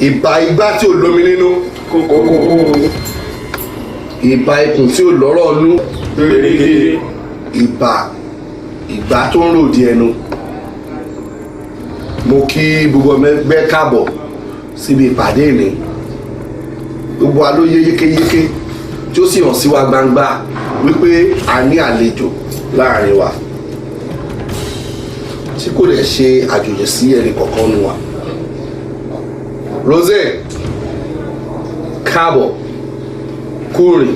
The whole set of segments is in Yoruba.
Ìbà igbá tí ò lómi nínú. Kókókó. Ìbà ikùn tí ò lọ́rọ̀ nú. Ìbà ìgbà tó ń ròdì ẹnu. Mo kí gbogbo ọmọ ẹgbẹ́ káàbọ̀ síbi ìpàdé mi. Gbogbo wa ló yé yékéyéké tí ó sì hàn sí wa gbangba wípé a ní àlejò láàrin wa tí kò lè ṣe àjòjì sí ẹnì kọ̀ọ̀kan nu wa. Rosé, káàbọ̀ kúrìn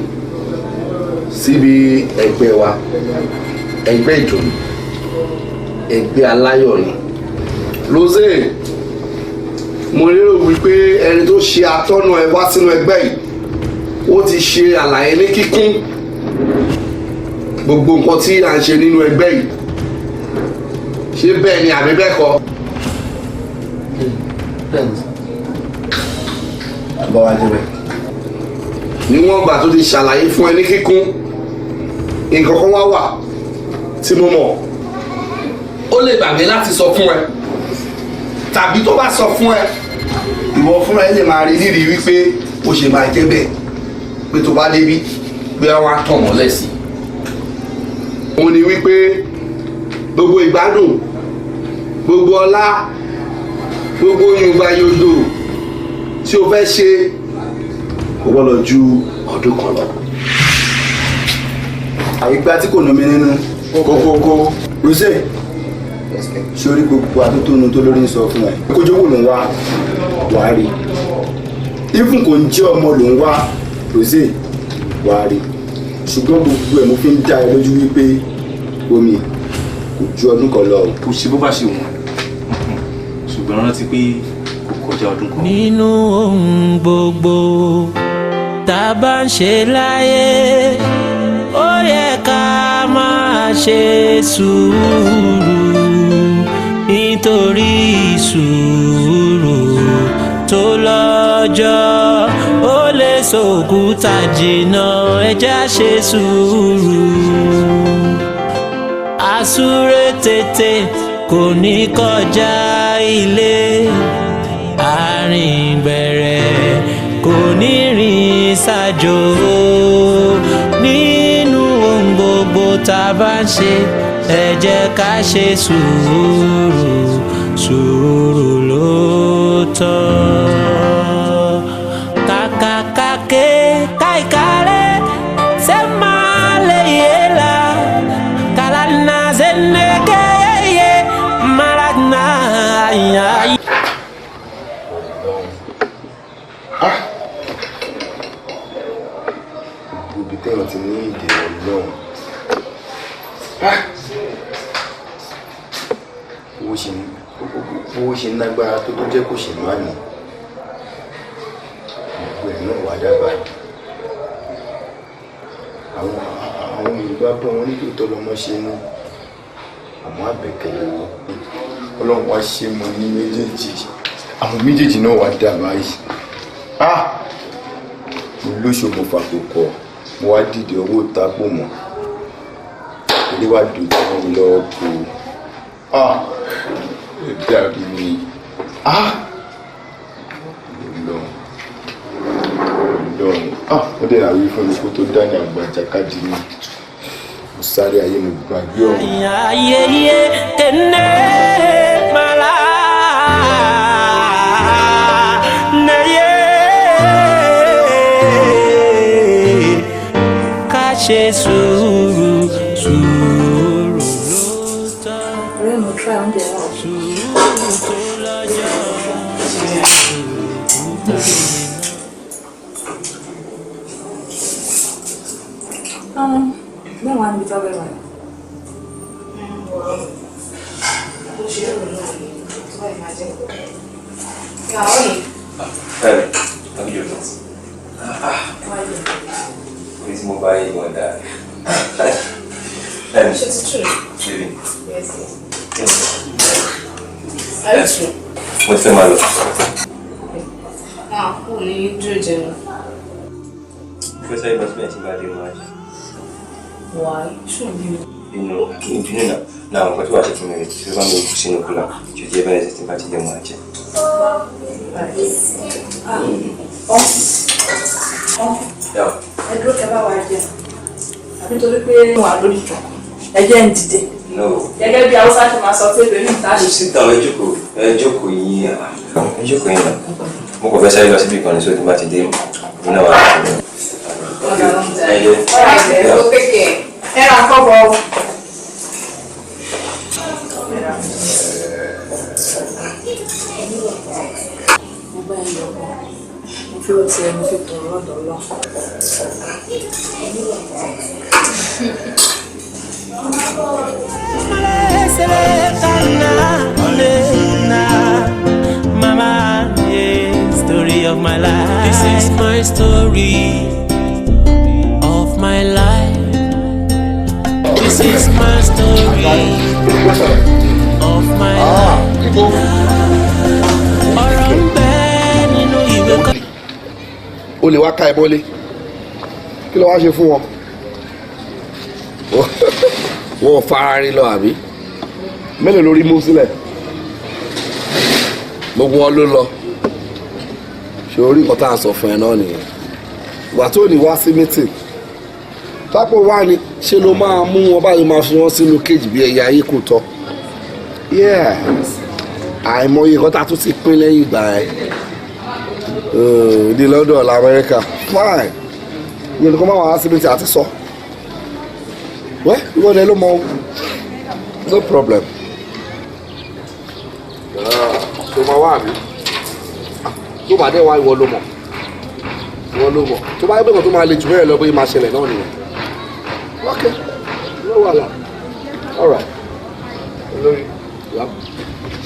síbi ẹgbẹ́ wa, ẹgbẹ́ ìdùnnú, ẹgbẹ́ aláyọ̀ ni. Rosé, mo lérò wípé ẹni tó ṣe atọ́nà ẹ wá sínú ẹgbẹ́ yìí, ó ti ṣe àlàyé ní kíkún gbogbo nǹkan tí à ń ṣe nínú ẹgbẹ́ yìí. Ṣé bẹ́ẹ̀ ni àbí bẹ́ẹ̀ kọ́? Bẹ́ẹ̀ni. Bá wa débẹ̀ níwọ̀n ìgbà tó ti ṣàlàyé fún ẹ ní kíkún, nǹkan kan wá wà tí mo mọ̀ ó lè gbàgbé láti sọ fún ẹ, tàbí tó bá sọ fún ẹ, ìwọ fúnra ẹ lè máa rí rírì wípé ó ṣe máa jẹ́ bẹ́ẹ̀, pé tó bá débi pé wọ́n á tàn mọ́lẹ̀ sí i. Òun ni wípé gbogbo ìgbádùn, gbogbo ọlá, gbogbo yorùbá yòdò tí o fẹ́ ṣe kò gbọ́dọ̀ ju ọdún kan lọ. Àyígbá tí kò ná mi nínú kókókó. Rosé, sórí gbogbo atótónu tó lórí ń sọ fún ẹ, kójówó ló ń wá, wàá rí. Even kò ń jẹ́ ọmọ ló ń wá, Rosé, wàá rí. Ṣùgbọ́n gbogbo ẹ̀, mo fi ń dá ẹ lójú wípé omi kò ju ọdún kan lọ. Kò ṣe bó bá ṣe wù, ṣùgbọ́n rántí pé kò kọjá ọdún kan. Nínú ohun gbogbo tá a bá ń ṣe láyé, ó yẹ ká máa ṣe sùúrù, nítorí sùúrù tó lọ́jọ́ ó lè sòkúta jìnnà. Ẹ jẹ́ á ṣe sùúrù. Àsúré tètè kò ní kọjá ilé, àárín bẹ̀rẹ̀ kò ní rìn ṣájò. Nínú ohun gbogbo tá a bá ń ṣe, ẹ jẹ́ ká ṣe sùúrù. Sùúrù ló tọ́. Kàkàkàkẹ́ káìkárẹ́ ṣé máa lè yé la kàlànà ṣẹ́nẹ́kẹ́ yé màrànà yá. Ọlọ́run, gbogbo ibi téèyàn ti ní ìdè, Ọlọ́run, owó ṣe ń lágbára tó jẹ́ kó ṣe má ní gbogbo ẹ̀ náà wà dábàá. Àwọn Yorùbá bọ̀, wọ́n ní tòótọ́ lọmọ ṣe ní, àmọ́ àbẹ̀kẹ̀lẹ̀ wọ Ọlọ́run wá ṣe mọ ní méjèèjì. Àwọn méjèèjì náà wà dà báyìí. Mo lóṣù, mo fàpò kọ, mo wá dìde, owó tápò mọ́ ilé wa dùn tí wọ́n mi lọ́wọ́ kó. Ẹ dàbí mi. Ọlọ́run, Ọlọ́run, ó dẹ̀ àwí fún mi kó tó dání àgbà jàkadì ni. Mo sáré ayé, mo gbàgbé ọ̀run. Ayeye kene mala neye ká ṣe sùúrù, sùúrù ló tọ́. Ọ̀rẹ́ mi, try oúnjẹ náà. Sùúrù tó lọ́jọ́ sùúrù tó. Bẹ́ẹ̀ wá níbi tó bẹ́ẹ̀ wá. Bó ṣe rò náà ni tó bá máa jẹ́. Yeah, how are you? Fẹ́mi, how you doing? Orí tí mo bá yí wọn dáa. Ṣé ti true? Baby. Yes. Are you true? Mo ti fẹ́ máa lọ. Ah, kò ní dúró jẹun. Mo fẹ́ sáré lọ síbẹ̀ tí bá dé máa jẹ. Why? Ṣé o bínú? Bínú kí n bínú náà. Náà, nǹkan tí wàá ṣe fún mi rè tí ó bá mi kú sínú cooler tí ó ti ẹ bẹ́rẹ̀ sí tí bá ti dé máa jẹ. Ẹ dúró kẹ́ bá wa jẹ. Àbí torí pé wà lórí ìjọkọ̀. Ẹ jẹ́ ń dìde. No. Gẹ́gẹ́ bí Haúsá ṣe máa sọ pé bèbí ìta ṣe. Sit down, ẹ jókòó, ẹ jókòó yín, ẹ jókòó yín náà. Mo kàn fẹ́ sáré lọ síbi kan ní sóò tí bá ti dé, mo náà wà lọ́wọ́. Ẹ jẹ́. Ọ̀rẹ́ ẹ̀ kéèké. Ẹ ra kọ́bọ̀. Mo bá ẹ lọ bọ̀. Mo fi ọtí ẹ mo fi tọrọ lọ́dọ̀ lọ. Mama, yeah, story of my life. This is my story of my life. This is my story of my life. Ọ̀rọ̀ ń bẹ nínú ìwé kan. O lè wá ká ẹ mọ́lé, kí ló wá ṣe fún wọn? Wọn ò fara rí lọ àbí? Mélòó lórí mú sílẹ̀? Gbogbo wọn ló lọ. Ṣé orí nǹkan tá à ń sọ fún ẹ náà nìyẹn? Ìgbà tó ní wá sí meeting tápò wá ní ṣe ló máa mú wọn báyìí, máa fi wọn sínú kéjì bí ẹyẹ ayé kò tọ́. Àìmọye nǹkan tá a tún ti pín lẹ́yìn ìgbà ẹ̀ ní London lamẹ́ríkà. Fine, ìyẹn nìkan máa wà á sí meeting àti sọ wẹ́ ìwọ ni ẹ ló mọ o, no problem. Tó máa wá àbí tó bá dé wá, ìwọ ló mọ̀, ìwọ ló mọ̀. Tó bá yẹ pé kò tó máa le jù bẹ́ẹ̀ lọ, bóyá máa ṣẹlẹ̀ náà nìyẹn. Ok, no wàhálà, all right. Olórí,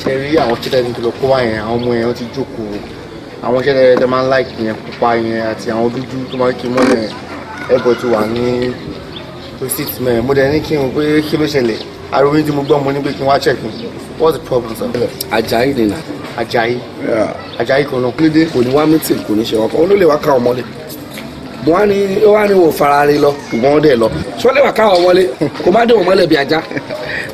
ṣe rí àwọn ṣẹ́tẹ́ ní kìlọ̀ kó wá yẹn, àwọn ọmọ yẹn wọ́n ti jókòó. Àwọn ṣẹ́tẹ́ tẹ máa ń láìkì yẹn, pupa yẹn àti àwọn dúdú tó máa ń kí mọ́lẹ̀ yẹn, ẹ̀bọ̀ ti wà ní receipt mẹ́rin. Mo dẹ̀ ní kí n pé kí ló ṣẹlẹ̀, ariwo yín tí mo gbọ́, mo ní pé kí n wá check in. What's the problem, sir? Ajayi nìyà. Ajayi. Ajayi kan náà. Kílódé kò ní wá meeting, kò ní ṣe wọn kan, ó ló lè wá ká ọmọlé. Mo wá ní ó wá ní wò fara rí lọ, ṣùgbọ́n ó dẹ̀ lọ. Ṣé ó lè wá ká ọmọlé? Kò má dé òun mọ́lẹ̀ bí ajá.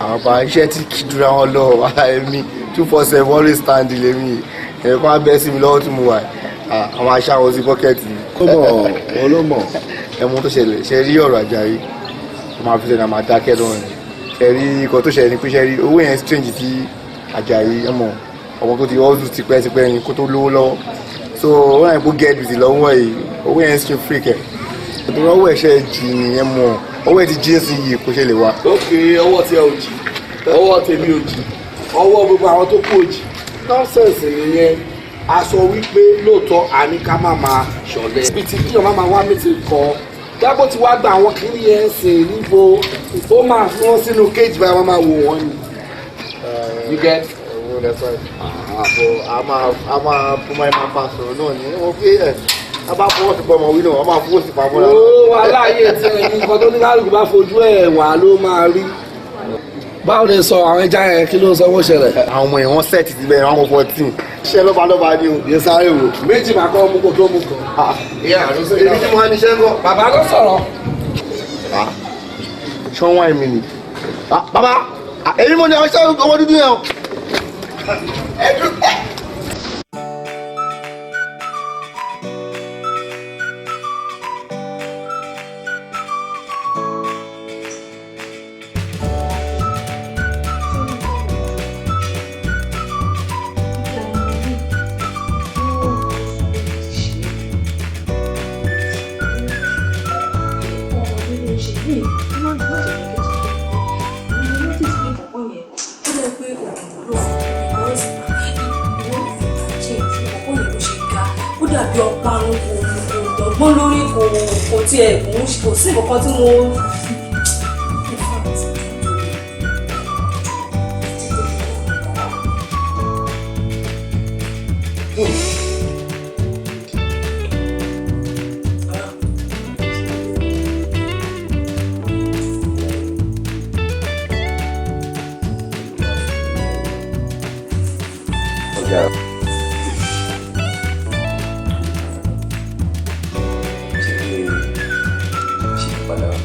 Àwọn bá iṣẹ́ tí kì í dúra wọn lọ, èmi 247 always stand lèmi. Ẹ̀rọ kan á bẹ́ sí mi lọ́wọ́ tí mo wà. Àwọn aṣá wọn sí pọ́kẹ́ẹ̀tì. Ó mọ̀, ó ló mọ̀. Ẹ mú tó ṣẹlẹ̀, ṣe rí ọ̀rọ̀ Ajayi. Ó máa fi sẹ́ni àmà dákẹ́ lọ́rùn. Ṣe rí ikọ̀ tó ṣẹlẹ̀ ni pé ṣe rí owó yẹn strange sí Ajayi, ọmọ ọmọ tó ti hustle tipẹ́tipẹ́ ni kó tó lówó lọ́wọ́. So ó ràn kó get busy lọ́wọ́ yìí, owó yẹn ṣe freak ẹ̀. Ìtura owó ẹ̀ṣẹ̀ jì nìyẹn mọ̀, owó ẹ̀ ti jí sí yìí kó ṣe lè wá. Ok, ọwọ́ tí ẹ ò jì, ọwọ́ tèmi ò jì, ọwọ́ gbogbo àwọn tó kú ò jì. Nonsense nìyẹn. A sọ wípé lóòótọ́ àní ká má máa ṣọ̀lẹ. Ibi tí kí ọmọ máa wá meeting kan. Dábò tí wàá gba àwọn kìíní yẹn ń sìn níbo, ó máa fi wọ́n sínú kéjì báyìí, wọ́n máa wò wọ́n ni. You get? Owó lẹ́sọ̀ àbọ̀ a máa a máa bó máa máa bá sọ̀rọ̀ náà ni wọ́n pé ẹ̀ a bá fọwọ́ sí pọ̀ ọmọ wí náà, wọ́n máa fọwọ́ sí pamọ́ náà. Ó wà láàyè tí ẹni nǹkan tó ní kálukú bá fojú ẹ̀ wà ló máa rí. Báwo ni sọ àwọn ẹja yẹn, kí ló ń sọ wọ́n ṣẹlẹ̀? Àwọn ọmọ yẹn wọ́n sẹ́ẹ̀tì síbẹ̀, wọ́n kọ 14. Ṣé lọ́ba lọ́ba ni o? Yẹ sáré wò. Méjì máa kọ́ mú kó tó mú kan. Èmi tí mo wá ní iṣẹ́ ń kọ́. Bàbá ló sọ̀rọ̀. Ṣé wọ́n wá èmi ni? Bàbá, èmi mo ní ọṣẹ́ ọmọ dúdú yẹn o. Dàbí ọparun, kò dọ́gbọ́n lórí, kò tiẹ̀ kò sí nǹkan tí mo. Ọ̀gá. Ṣé pé ṣe padà wá?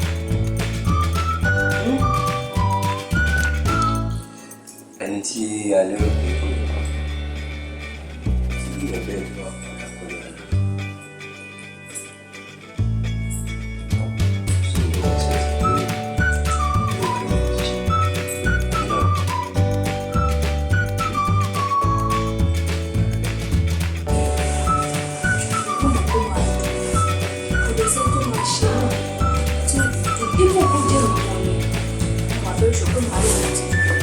ṣe pé màá lè ti and then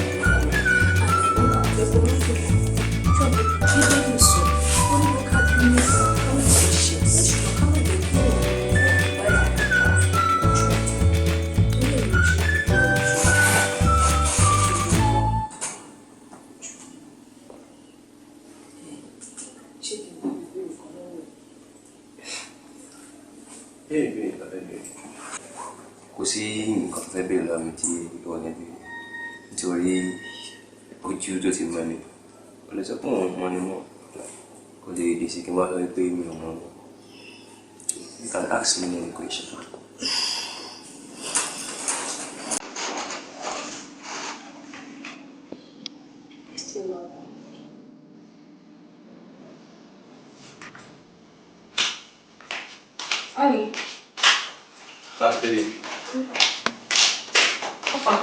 mo kàn fẹ́ kó lójú ṣọ́ọ̀bù Bíbélì sọ, ó ní pé ká bínú, ká má ṣe ṣe, ṣùgbọ́n ká má jẹ́ kí òun kó wà ojú torí ẹ̀ ló ṣe gbogbo ọjọ́. Ṣé kí n bá mi béèrè kan lọ́wọ́ ẹ̀? Béèrè, béèrè lọ fẹ́ béèrè. Kò sí nǹkan tó fẹ́ béèrè lọ́wọ́ mi tí ìwọ ní béèrè. Nítorí ojú tó ti mọ mi, kò lè sọ pé òun mọ ni mọ́. Kò lè lè ṣe kí n wá sọ pé mi ò mọ̀ ọ́. You can ask me any question. I still love you. Honey. That's baby. Papa.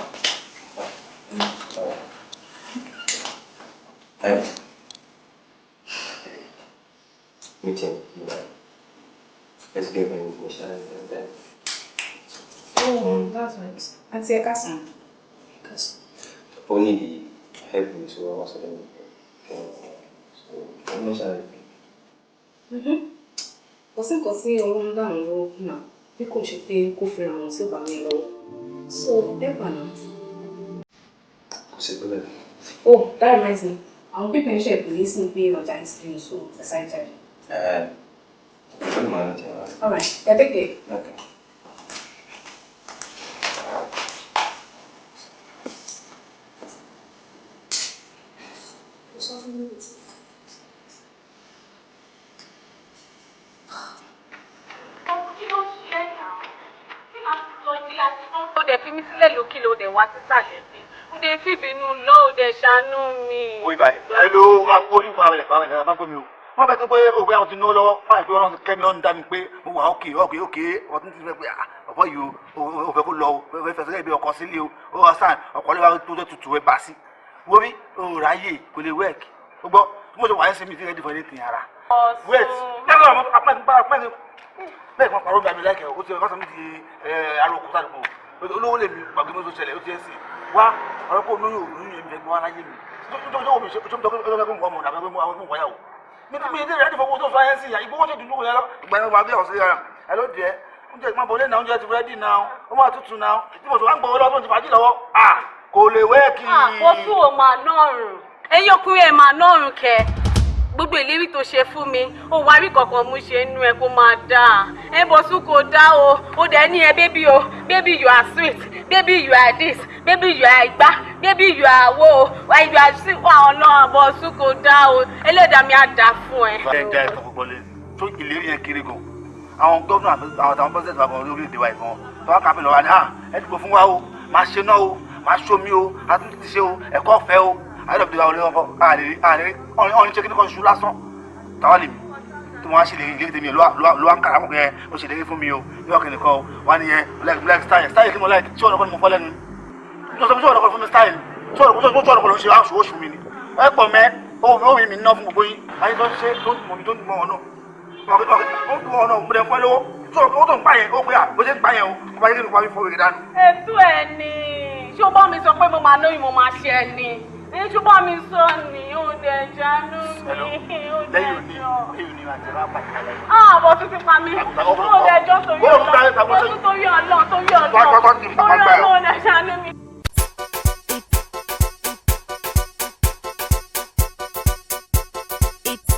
Hi. Meeting. Let's give him Michelle and then. Oh, that's nice. Auntie Ekasan. Ekasan. Only the help me, so I was so Michelle. Kò sí nǹkan tí Ọlọ́run dá àwọn lọ́wọ́ fún náà bí kò ṣe pé kó fi ràn wọ́n sí ìbámu lọ́wọ́. So, help her now. Kò sí problem. Oh, that reminds me. Àwọn pípẹ́ ń ṣe ìpìlẹ̀ sí pé ọjà ń sin, so aside charge. Ó lè máa rántí ara. All right, yeah, take care. Okay. Kí ló ṣe é náà? Kí máa lọ sí láti ó dẹ̀ fi mí sílẹ̀ lókè, ló dẹ̀ wá sísàlẹ̀ sí. Ó dẹ̀ fi ìbínú lọ, ó dẹ̀ ṣàánú mi. Oye báyìí, hello, àpò ìfarabalẹ̀ farabalẹ̀ máa ń pè mí o. Wọ́n bẹ tó pé òwe àwọn ti ná lọ́wọ́, fáwọn ìpè ọlọ́run kẹ́mi lọ́nù dá mi pé mo wà ókè ókè ókè ọtún ti fẹ́ pé ọ̀pọ̀ yìí o, ò fẹ́ kó lọ o, ò fẹ́ fẹ́ bí ọkọ sílé o, ó wá sàn ọkọ lè wá tó tó tutù ẹ bá sí. Wo bí o ráyè kò lè wẹ́ẹ̀kì. O gbọ́, mo ṣe wà ẹ́ sí mi ti rẹ́dí fún ẹni ara. Wait, lẹ́gbẹ̀ẹ́ ọmọ apẹ́ bẹ́ẹ̀ kan parọ́ mi láìkẹ́ o ti wọ́n sọ mi di arókò sádùúgbò olówó lèmi gbàgbé mi tó ṣẹlẹ̀ ó ti ẹ̀ sìn wá ọ̀rọ̀ kó lóyún òun yẹn mi fẹ́ gbọ́ aláyé mi tó tó mi ṣe tó tó tó kó mọ̀ ọ̀dà mọ̀ àwọn ọmọ wáyà o mi ti mi ti rẹ̀ fowó tó sọ ayé sí ìyá ìgbówó tó dùn lóko yẹn lọ ìgbà yẹn wà bí ọ̀sẹ̀ yàrá ẹ ló dìé oúnjẹ ìgbà bọ̀ lẹ́nà oúnjẹ ti rẹ́dì náà ó máa tutù náà tí mo sọ wá ń gbọ́ lọ́wọ́ tó ti fàájì lọ́wọ́ à kò lè wẹ́ẹ̀kì. Àpọ̀sù ò máa nọ́ọ̀rùn. Ẹ̀yin ọkùnrin ẹ̀ máa nọ́ọ̀rùn kẹ. Gbogbo ìlérí tó ṣe fún mi, ó wá rí kankan mú ṣe inú ẹ kó máa dáa. Ẹ Bọ̀sùn kò dá o, ó dẹ̀ ní ẹ baby o, baby you are sweet, baby you are this, baby you are igbá, baby you are wo, you are sweet, ọ̀nà Bọ̀sùn kò dá o, ẹlẹ́dàá mi á dà fún ẹ. Ẹ jẹ́ ẹ̀tọ́ gbogbo lé tó ìlérí yẹn kéré gan. Àwọn gómìnà àwọn pọ́sẹ̀tì wa gan lórílẹ̀‐èdè wa gan tó wá kápẹ́ lọ́wọ́ ni ẹ dìbò fún wa o, máa ṣe náà o, máa ṣomi o, àtúntì ti ṣe o, ẹ̀kọ́ ọ̀fẹ́ o, ayélujára wa olè wọn àlè ọ̀hún ṣe kíní kan ṣu lásán táwa lè mi tí wọ́n á ṣe lérí tèmi ló wá ń kàrà mọ̀ pé ó ṣe lérí fún mi o ní ọ̀kẹ́ nìkan o wá nìyẹn like style style kí mo like tí ọ̀nà kan ni mo fọ́ lẹ́nu tí ọ̀nà kan fún mi style tí ọ̀nà kan ló ń ṣe aṣọ oṣù mi ni ẹ pọ̀ mẹ́ owó mi ná fún gbogbo yín ayé tó ń ṣe tó ń mọ̀ mi tó ń mọ̀ ọ̀nà ó ń mọ̀ ọ̀nà mo dẹ̀ fọ́ lówó tí ọ̀nà tó ń pa yẹn ó pé à bó ṣe ń pa yẹn o kó bá yẹ kí n pa mi fọ́ wèrè dànù. Ètò ẹ̀ ni ṣé o bá mi sọ pé mo máa lóyún mo máa ṣe ẹ ni ṣé o bá mi sọ ni ó dẹ̀ ṣàánú mi ó dẹ̀ jọ. Lẹ́yìn òní àti ẹ̀rọ apàdé alẹ́. Ah, Bọ̀sùn ti pa mí. Ó dẹ̀ jọ torí Ọlọ́run. Bọ̀sùn torí Ọlọ́run torí Ọlọ́run. Torí Ọlọ́run ó dẹ̀ ṣàánú mi. It's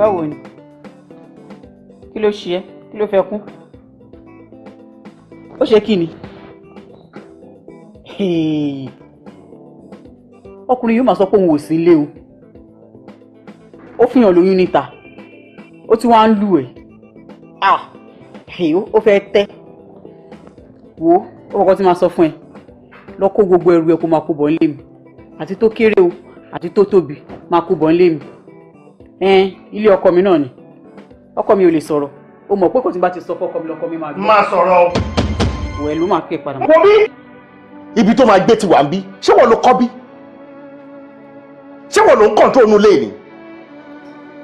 Báwo ni? Kí ló ṣe ẹ́? Kí ló fẹ́ kún? Ó ṣe kí ni? Ọkùnrin yóò máa sọ pé òun ò sí ilé o. Ó fihàn lóyún níta. Ó ti wá ń lù ẹ́. Ah! Ó fẹ́ tẹ́. Wo, ó kọ́kọ́ tí máa sọ fún ẹ. Lọ kó gbogbo ẹrù ẹ kó máa kó bọ̀ nílé mi. Àti tó kéré o, àti tó tóbi, máa kó bọ̀ nílé mi. Ilé ọkọ mi náà ni. Ọkọ mi ò lè sọ̀rọ̀. O mọ̀ pé kò tí bá ti sọ fọ́kọ mi lọ́kọ mi máa gbọ́. Má sọ̀rọ̀ o. Wẹ̀ ló máa pè padà. Wo bí? Ibi tó máa gbé ti wà ń bí. Ṣé wọ́n ló kọ́ bí? Ṣé wọ́n ló ń kọ̀ǹtró inú ilé ni?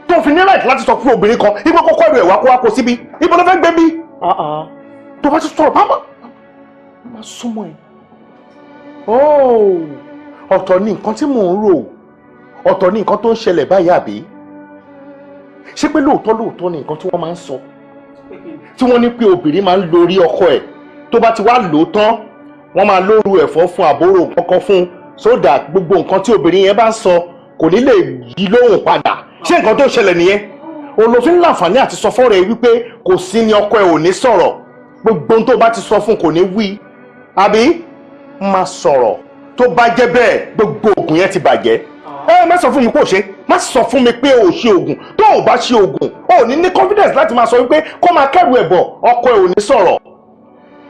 Tó fi ní right láti sọ fún obìnrin kan, ibo kókó ẹrù ẹ̀ wá kó wá kó síbí. Ibo ló fẹ́ gbé bí? Tó bá ti sọ̀rọ̀ bá máa súnmọ́ ẹ. Ọ̀tọ̀ ni nǹkan tí mò ń rò. Ọ̀tọ̀ ni nǹkan tó ń ṣẹlẹ̀ báyìí àbí? Ṣé pé lóòótọ́ lóòótọ́ ni nǹkan tí wọ́n máa ń sọ? Tí wọ́n ní pé obìnrin máa ń lórí ọkọ ẹ̀, tó bá ti wá lò ó tán, wọ́n máa lóru ẹ̀fọ́ fún àbúrò kankan fún, so that gbogbo nǹkan tí obìnrin yẹn bá ń sọ kò ní lè yí lóhùn padà. Ṣé nǹkan tó ṣẹlẹ̀ nìyẹn? Olófin láǹfààní àti sọ fọ́rọ̀ ẹ wípé kò sí ni ọkọ ẹ ò ní sọ̀rọ̀, gbogbo ohun tó bá ti sọ fún kò ní wí, àbí? Má sọ̀rọ̀. Tó bá jẹ́ bẹ́ẹ̀, gbogbo oògùn yẹn ti bàjẹ́. Ẹ má sọ fún mi pé ò ṣe, má sọ fún mi pé ò ṣe oògùn. Tó o bá ṣe oògùn, o ò ní ní confidence láti máa sọ wípé kó máa kẹ́rù ẹ̀ bọ̀, ọkọ ẹ̀ ò ní sọ̀rọ̀.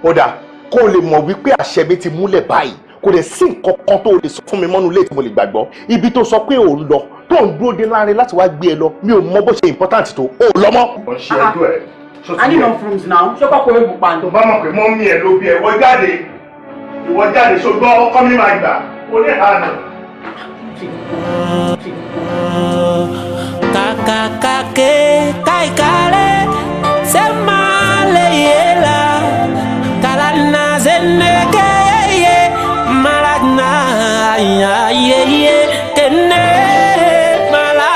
Ó dáa, kó o lè mọ̀ wípé àṣẹ mi ti múlẹ̀ báyìí, kò dẹ̀ sí nǹkan kan tó o lè sọ fún mi mọ́nú ilé tí mo lè gbàgbọ́. Ibi tó sọ pé ò ń lọ, tó ń dúró dé láàrin láti wá gbé ẹ lọ, mi ò mọ bó ṣe important tó, o ò lọ mọ́. Ó ń ṣe ẹjọ́ ẹ̀. I need enough rooms now. Ṣé kọ́kọ́ egbò pa ni? Tó bá mọ̀ pé mọ́mí ẹ̀ ló bí ẹ, wọ́n jáde. Ìwọ jáde, ṣùgbọ́n ọkọ mi máa gbà. Ó ní àná. Kàkàkàkè káìkàrẹ́ ṣé máa lè yé la kàlànà ṣe nẹ́kẹ́ yé màlànà yé kẹ́nẹ́ màlà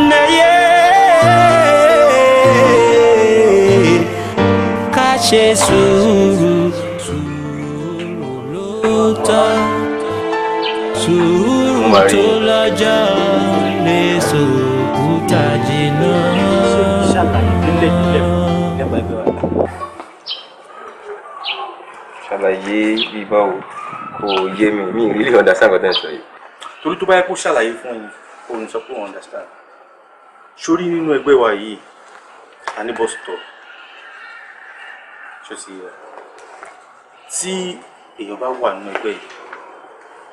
nẹ́yẹ ká ṣe sùúrù sùúrù ló tọ́ sùúrù tó lọ́jọ́ lè sòkúta jìnnà. Ṣàlàyé bí báwo? Kò yé mi, mi ì really understand nǹkan tẹ́ ń sọ yìí. Torí tó bá yẹ kó ṣàlàyé fún ẹni, òun sọ pé òun understand. Sórí nínú ẹgbẹ́ wa yìí, a ní bus stop. Ṣé ti yẹ? Tí èèyàn bá wà nínú ẹgbẹ́ yìí,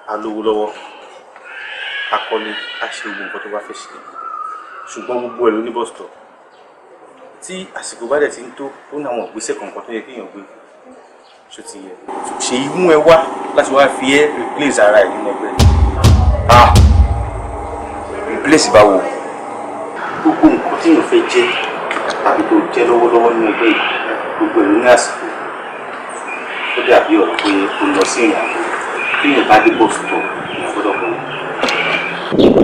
a lówó lọ́wọ́, a kọ́lé, a ṣe gbogbo nǹkan tó bá fẹ́ ṣe. Ṣùgbọ́n gbogbo ẹ̀ ló ní bus stop. Tí àsìkò bá dẹ̀ ti ń tó, ó ní àwọn ìgbésẹ̀ kọ̀ọ̀kan tó yẹ kéèyàn gbé. Ṣé ti yẹ? Ṣèyí mú ẹ wá láti wá fi ẹ́ replace ara ẹ̀ nínú ẹgbẹ́ yìí. Ah! Replace báwo? Gbogbo nǹkan tí èèyàn fẹ́ jẹ́ tàbí tó jẹ́ lọ́wọ́lọ́wọ́ nínú ẹgbẹ́ yìí, gbogbo ẹ̀ ló ní àsìkò. Ó dàbí ọ̀rọ̀ pé o lọ sí ìrìn àjò. Bí èèyàn bá dé bus stop, èèyàn gbọ́dọ̀ bọ̀.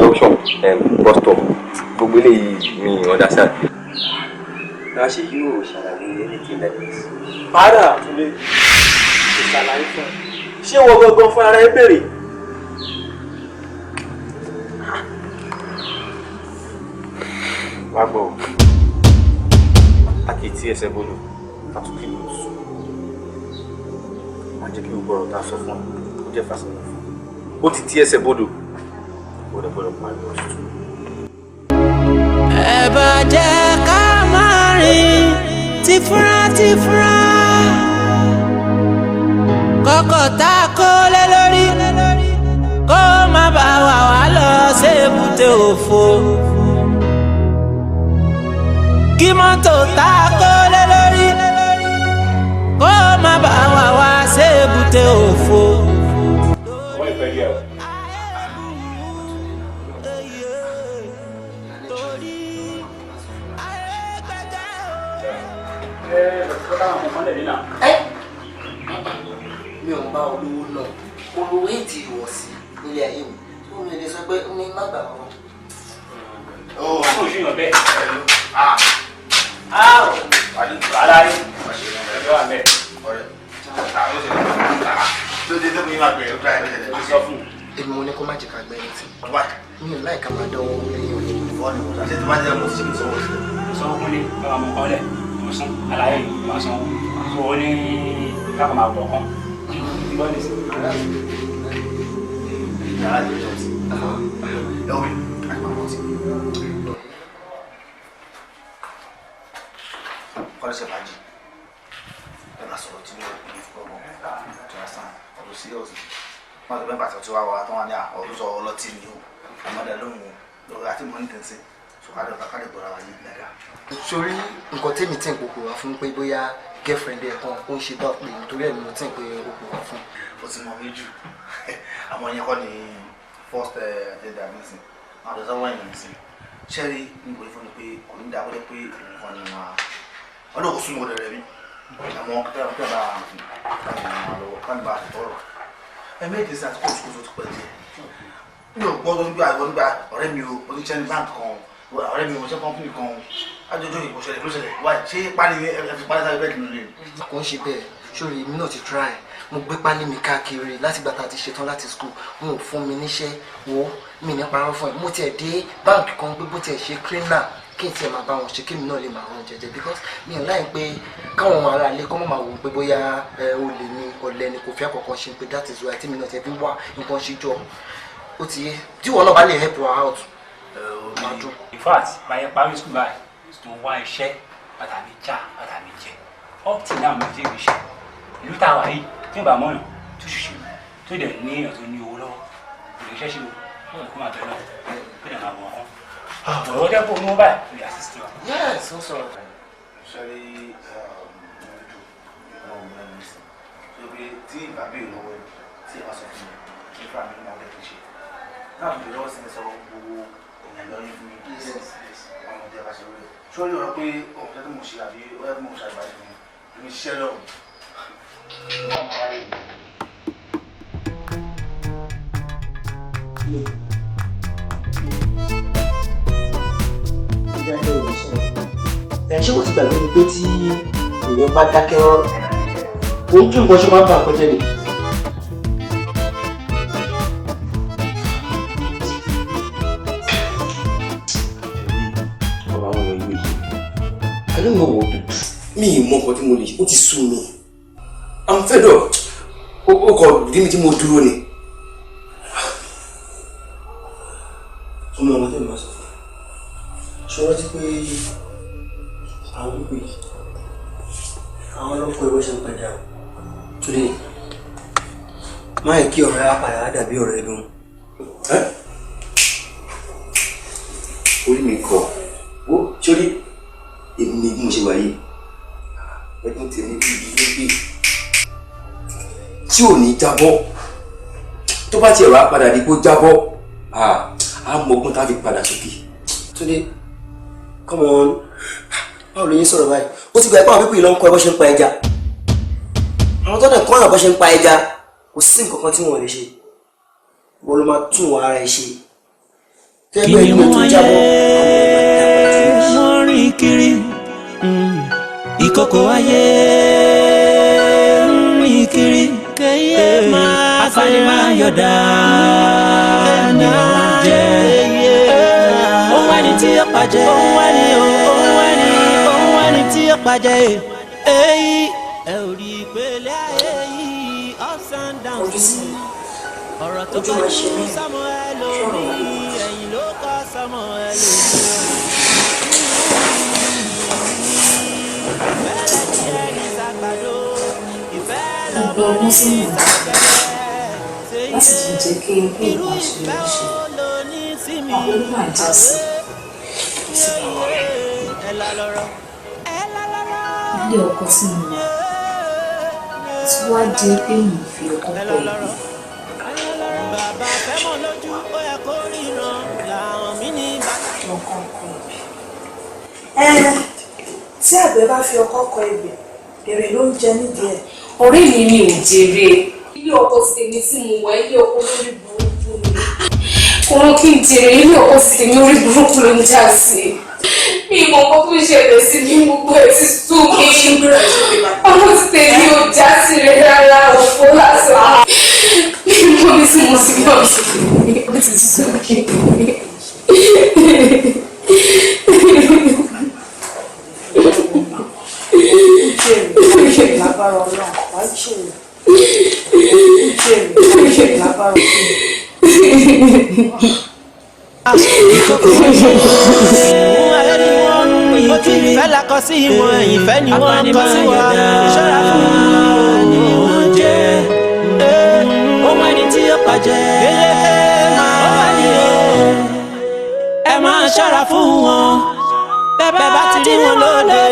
Junction, bus stop, gbogbo eléyìí mi ì understand. Náà ṣe yóò ṣàlàyé anything like this. Padà Túndé, kò ṣàlàyé fún ẹ. Ṣé wọ́n gangan fún ara ẹ béèrè? Wá gbọ́ o, a kì í tí ẹsẹ̀ bọ́lọ̀, a tún kì í lò sùn. Má jẹ́ kí gbogbo ọ̀rọ̀ tá a sọ fún ẹ kó jẹ́ fàṣẹyìn fún ẹ. Ó ti tí ẹsẹ̀ bọ́dọ̀, ó dẹ̀ gbọ́dọ̀ pariwo tútù. Ẹ bá jẹ́ ká máa rìn tìfúnra tìfúnra, kọ́kọ́ tá a kó lé lórí kó má bá wà wá lọ sébùté òfo. Kí mọ́tò tá a kó lé lórí kó má bá wà wá sébùté òfo. Wọ́n ìfẹ́ yẹ o. Mi ò ń bá olówó náà, olówó ètì ìwọ̀sí nílé ayé mi tí mo lè sọ pé mi má gbà wọn. Ó ṣìyàn bẹ́ẹ̀. Wàhálà yìí, ẹ̀rọ wà mẹ́. Lóde tó mi máa bẹ̀rẹ̀ ó dá ẹ̀ lọ́jọ́. Sọ fún un. Èmi mo ní kó má jẹ́ ká gbẹ́ ẹni tí. Mi ò láì ká máa dánwó lẹ́yìn òní. Àti tí wọ́n jẹ́ mo ti ṣe sanwó sílẹ̀. Sanwó kúnlé, bàbá mo kọ́lẹ̀, mo sún, àlàyé máa sanwó. So ó ní kákan máa wọ̀ kan. Gbọ́ ní sí. Yàrá ìjọ ti. Ẹ omi, àgbà wọn ti. Kọ́lé ṣe fàájì. Ẹ máa sọ̀rọ̀ tí ó ní fún ọgbọ̀n. Tí wọ́n sàn, ọ̀dọ̀ sí ọ̀sìn. Wọ́n ti bẹ́ẹ̀ pàṣẹ tí wọ́n wà tó wọ́n ní ọ̀dọ̀ sọ ọlọ́tí ni o. Àmọ́dá lóhùn lórí àti mọ́ ní tẹ̀sí. Sọ̀kadà kàkàdé gbọ́ra wáyé dáadáa. Sórí nǹkan tèmi tí n kò pè wá fún pé bóyá girlfriend ẹ̀ kan ó ń ṣe birthday nítorí ẹ̀ ni mo tí n pè ó pè wá fún. Ó ti mọ mí jù. Àmọ́ ìyẹn kọ́ ni first agenda mi sìn. Àwọn ọ̀dọ́ sọ́wọ́ ẹ̀yìn mi sìn. Ṣẹ́rí ń bọ̀ fún mi pé kò ní dáa kó jẹ́ pé èmi kan ni wọ́n á. Ọdún kò sún mi kò dẹ̀rẹ̀ mi. Àmọ́ kí bá lọ́wọ́ ká ní bá a tọrọ. Ẹ méjì sí àti kóòtù kóòtù tó pẹ́ díẹ̀. Mi ò gbọ́ tó nígbà ìwọ nígbà ọ̀rẹ́ mi o, mo ti ṣẹ́ ní báǹkì kan o, ọ̀rẹ́ mi ò ṣe kọ́ńpìnì kan o. Àjọjọ́ ìbò ṣẹlẹ̀ ló ṣẹlẹ̀. Wáyé ṣé pálí ẹ fi pálí sáré bẹ́ẹ̀ nínú ilé mi? Kò ń ṣe bẹ́ẹ̀, sórí èmi náà ti try. Mo gbé pálí mi káàkiri láti gbà tá a ti ṣetán láti school. Wọn ò fún mi níṣẹ́, wo mi ní parọ́ fún ẹ. Mo tiẹ̀ dé báǹkì kan gbé bó tiẹ̀ ṣe cleaner kí n tiẹ̀ máa bá wọn ṣe kí mi náà lè máa rán jẹjẹ because mi ò láì pé káwọn ará ilé kọ́ mọ́ máa wò ó pé bóyá olè ni ọ̀lẹ ni kò fẹ́ kankan ṣe pé that is why tí mi náà tiẹ̀ fi wá nǹkan ṣe jọ ó ti yé tí wọn náà bá lè help her out máa dùn. In fact, báyẹn parí school báyìí, mo wá iṣẹ́ bàtà mi já bàtà mi jẹ. Up till now mi ò tí ì rí iṣẹ́. Ìlú tá a wà yìí tí ò bá mọ̀nà tó ṣùṣù tó dẹ̀ ní èèyàn tó ní owó lọ́wọ́ kò lè ṣiṣẹ́ ṣe o, ó lè kó máa bẹ̀rẹ̀ náà kó dẹ̀ máa wọ̀ ọ́n. Ọ̀rọ̀ jẹ́ kó mú báyìí kò lè assist wa. Yes, ó sọ̀rọ̀. Ṣẹ́rí ọmọ ọmọ ẹni sìn. Ṣé pé tí ìgbà bèèrè lọ́wọ́ ẹ tí ẹ bá sọ fún mi, kí n fà mí ní ọdẹ kìí ṣe. Náà tó bèèrè lọ́wọ́ sí mi sọ gbogbo èèyàn lọ́yìn fún mi. Àwọn ọmọdé bá ṣe wọlé. Ṣé ó lè rọ pé ọ̀pọ̀ tí mo ṣe àbí ó yẹ kí mo ṣe àgbáyé fún mi? Èmi ṣiṣẹ́ lọ́wọ́. Ṣé wọ́n ti gbàgbé ni pé tí èèyàn bá dákẹ́ rọ́rọ́ ojú nǹkan ṣe máa ń bà nǹkan jẹ́ ni. Ọba àwọn èèyàn yìí I don't know what to do. Mi ì mọ nǹkan tí mo lè ṣe, ó ti sú mi. I'm fed up. Ó kọ dí mi tí mo dúró ni. Ọmọ ọmọ tẹ́lẹ̀ máa sọ fún un. Ṣé o rántí pé àwọn pípé yìí àwọn ọlọ́pàá ìwé ṣe ń padà o? Today, má yẹ kí ọ̀rẹ́ wa padà wá dàbí ọ̀rẹ́ ẹnu. Orí mi kọ̀, ó sórí èmi ni bí mo ṣe wà yìí. Ẹdún tèmi bí ibi ló gbé tí ò ní jábọ́ tó bá tiẹ̀ wá padà di kó jábọ́ á mọ ọgbọ́n tá a fi padà sókè. Túndé, come on, báwo ló yín sọ̀rọ̀ báyìí? Ó ti gbà pé àwọn pípì ló ń kọ́ ẹ bó ṣe ń pa ẹja. Àwọn tó dẹ̀ kọ́ ọ̀nà bó ṣe ń pa ẹja kò sí nǹkan kan tí wọ́n lè ṣe. Wọ́n ló máa tún wọn ara ẹ ṣe. Tẹ́gbẹ́ ìlú tó jábọ́ àwọn ọmọ rìn kiri ìkòkò ayé rìn kiri kẹyẹ máa afanimayọ̀dá ni wọ́n jẹ́. Òun wá ní tí ó pàjẹ́, òun wá ní, òun wá ní, òun wá ní tí ó pàjẹ́. Èyí ẹ ò rí ìpele ayé yìí ups and downs. Ọ̀rọ̀ tó bá ní sọmọ ẹ lómi, ẹ̀yìn ló kọ́ sọmọ ẹ lómi. Gbogbo ọgbọ́n sí mi láti tún jẹ́ kí n kó nǹkan ṣe lè ṣe àwọn onímọ̀ àjẹsí sí ilé ọkọ tí mo wà tí wàá jẹ́ pé mò ń fi ọkọ kọ ìlú. Ọkọ kọ ìbí. Tí àgbẹ̀ bá fi ọkọ́ kọ ebè, èrè ló ń jẹ nídìí ẹ̀. Ọ̀rẹ́ mi mi ò jèrè. Ilé ọkọ ti tèmi tí mo wà, ilé ọkọ lórí burúkú ni. Kò rán kí n jèrè, ilé ọkọ ti tèmi orí burúkú ló ń já sí. Mi ìmọ̀ nǹkan tó ń ṣẹlẹ̀ sí mi, gbogbo ẹ̀ ti sú mi. Ọkọ ti tèmi ò já sí rẹ̀ rárá, òfò lásán. Mi Mo ti mo ti gbọ́ ó ti sún mi. Lágbára Ọlọ́run, wàá jèrè. Jèrè lágbára Ọlọ́run. Ojú ìfẹ́ la kọ sí wọn, ìfẹ́ ni wọ́n kọ sí wa. Ìṣọ́ra fún wọn ni wọ́n jẹ́. Ohun ẹni tí ó pàjẹ́, ó ní o. Ẹ máa ṣọ́ra fún wọn. Bẹ́ẹ̀ bá ti rí wọn lóde,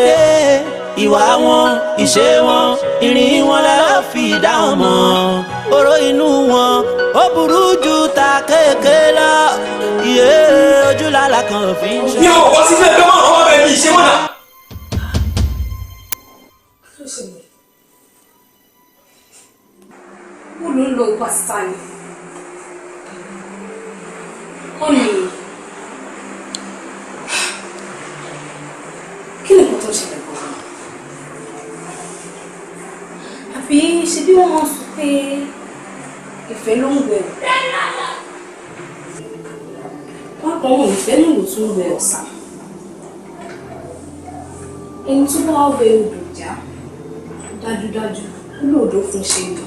ìwà wọn, ìṣe wọn, ìrìn wọn la fi dá wọn mọ̀. Oró inú wọn ó burú ju ta kéèké lọ. Iye ojú làlà kan fi ń ṣe. Mi ò wá sí ẹgbẹ́ mọ́ ọmọ bẹ́ẹ̀ mi ṣe mọ́nà. Kí ló ṣẹlẹ̀? Wọ́n ló ń lo pásítà ni. Wọ́n ní kí ni nǹkan tó ń ṣẹlẹ̀ gan-an? Àbí ṣe bí wọ́n máa ń sọ pé ìfẹ́ ló ń wẹ̀ ọ́? Wọ́n kàn wọ́n ìfẹ́ náà ló tún wẹ̀ ọ̀sà. Ẹni tó bá wẹ odò já, dájúdájú ó lòdò fún ṣe ni.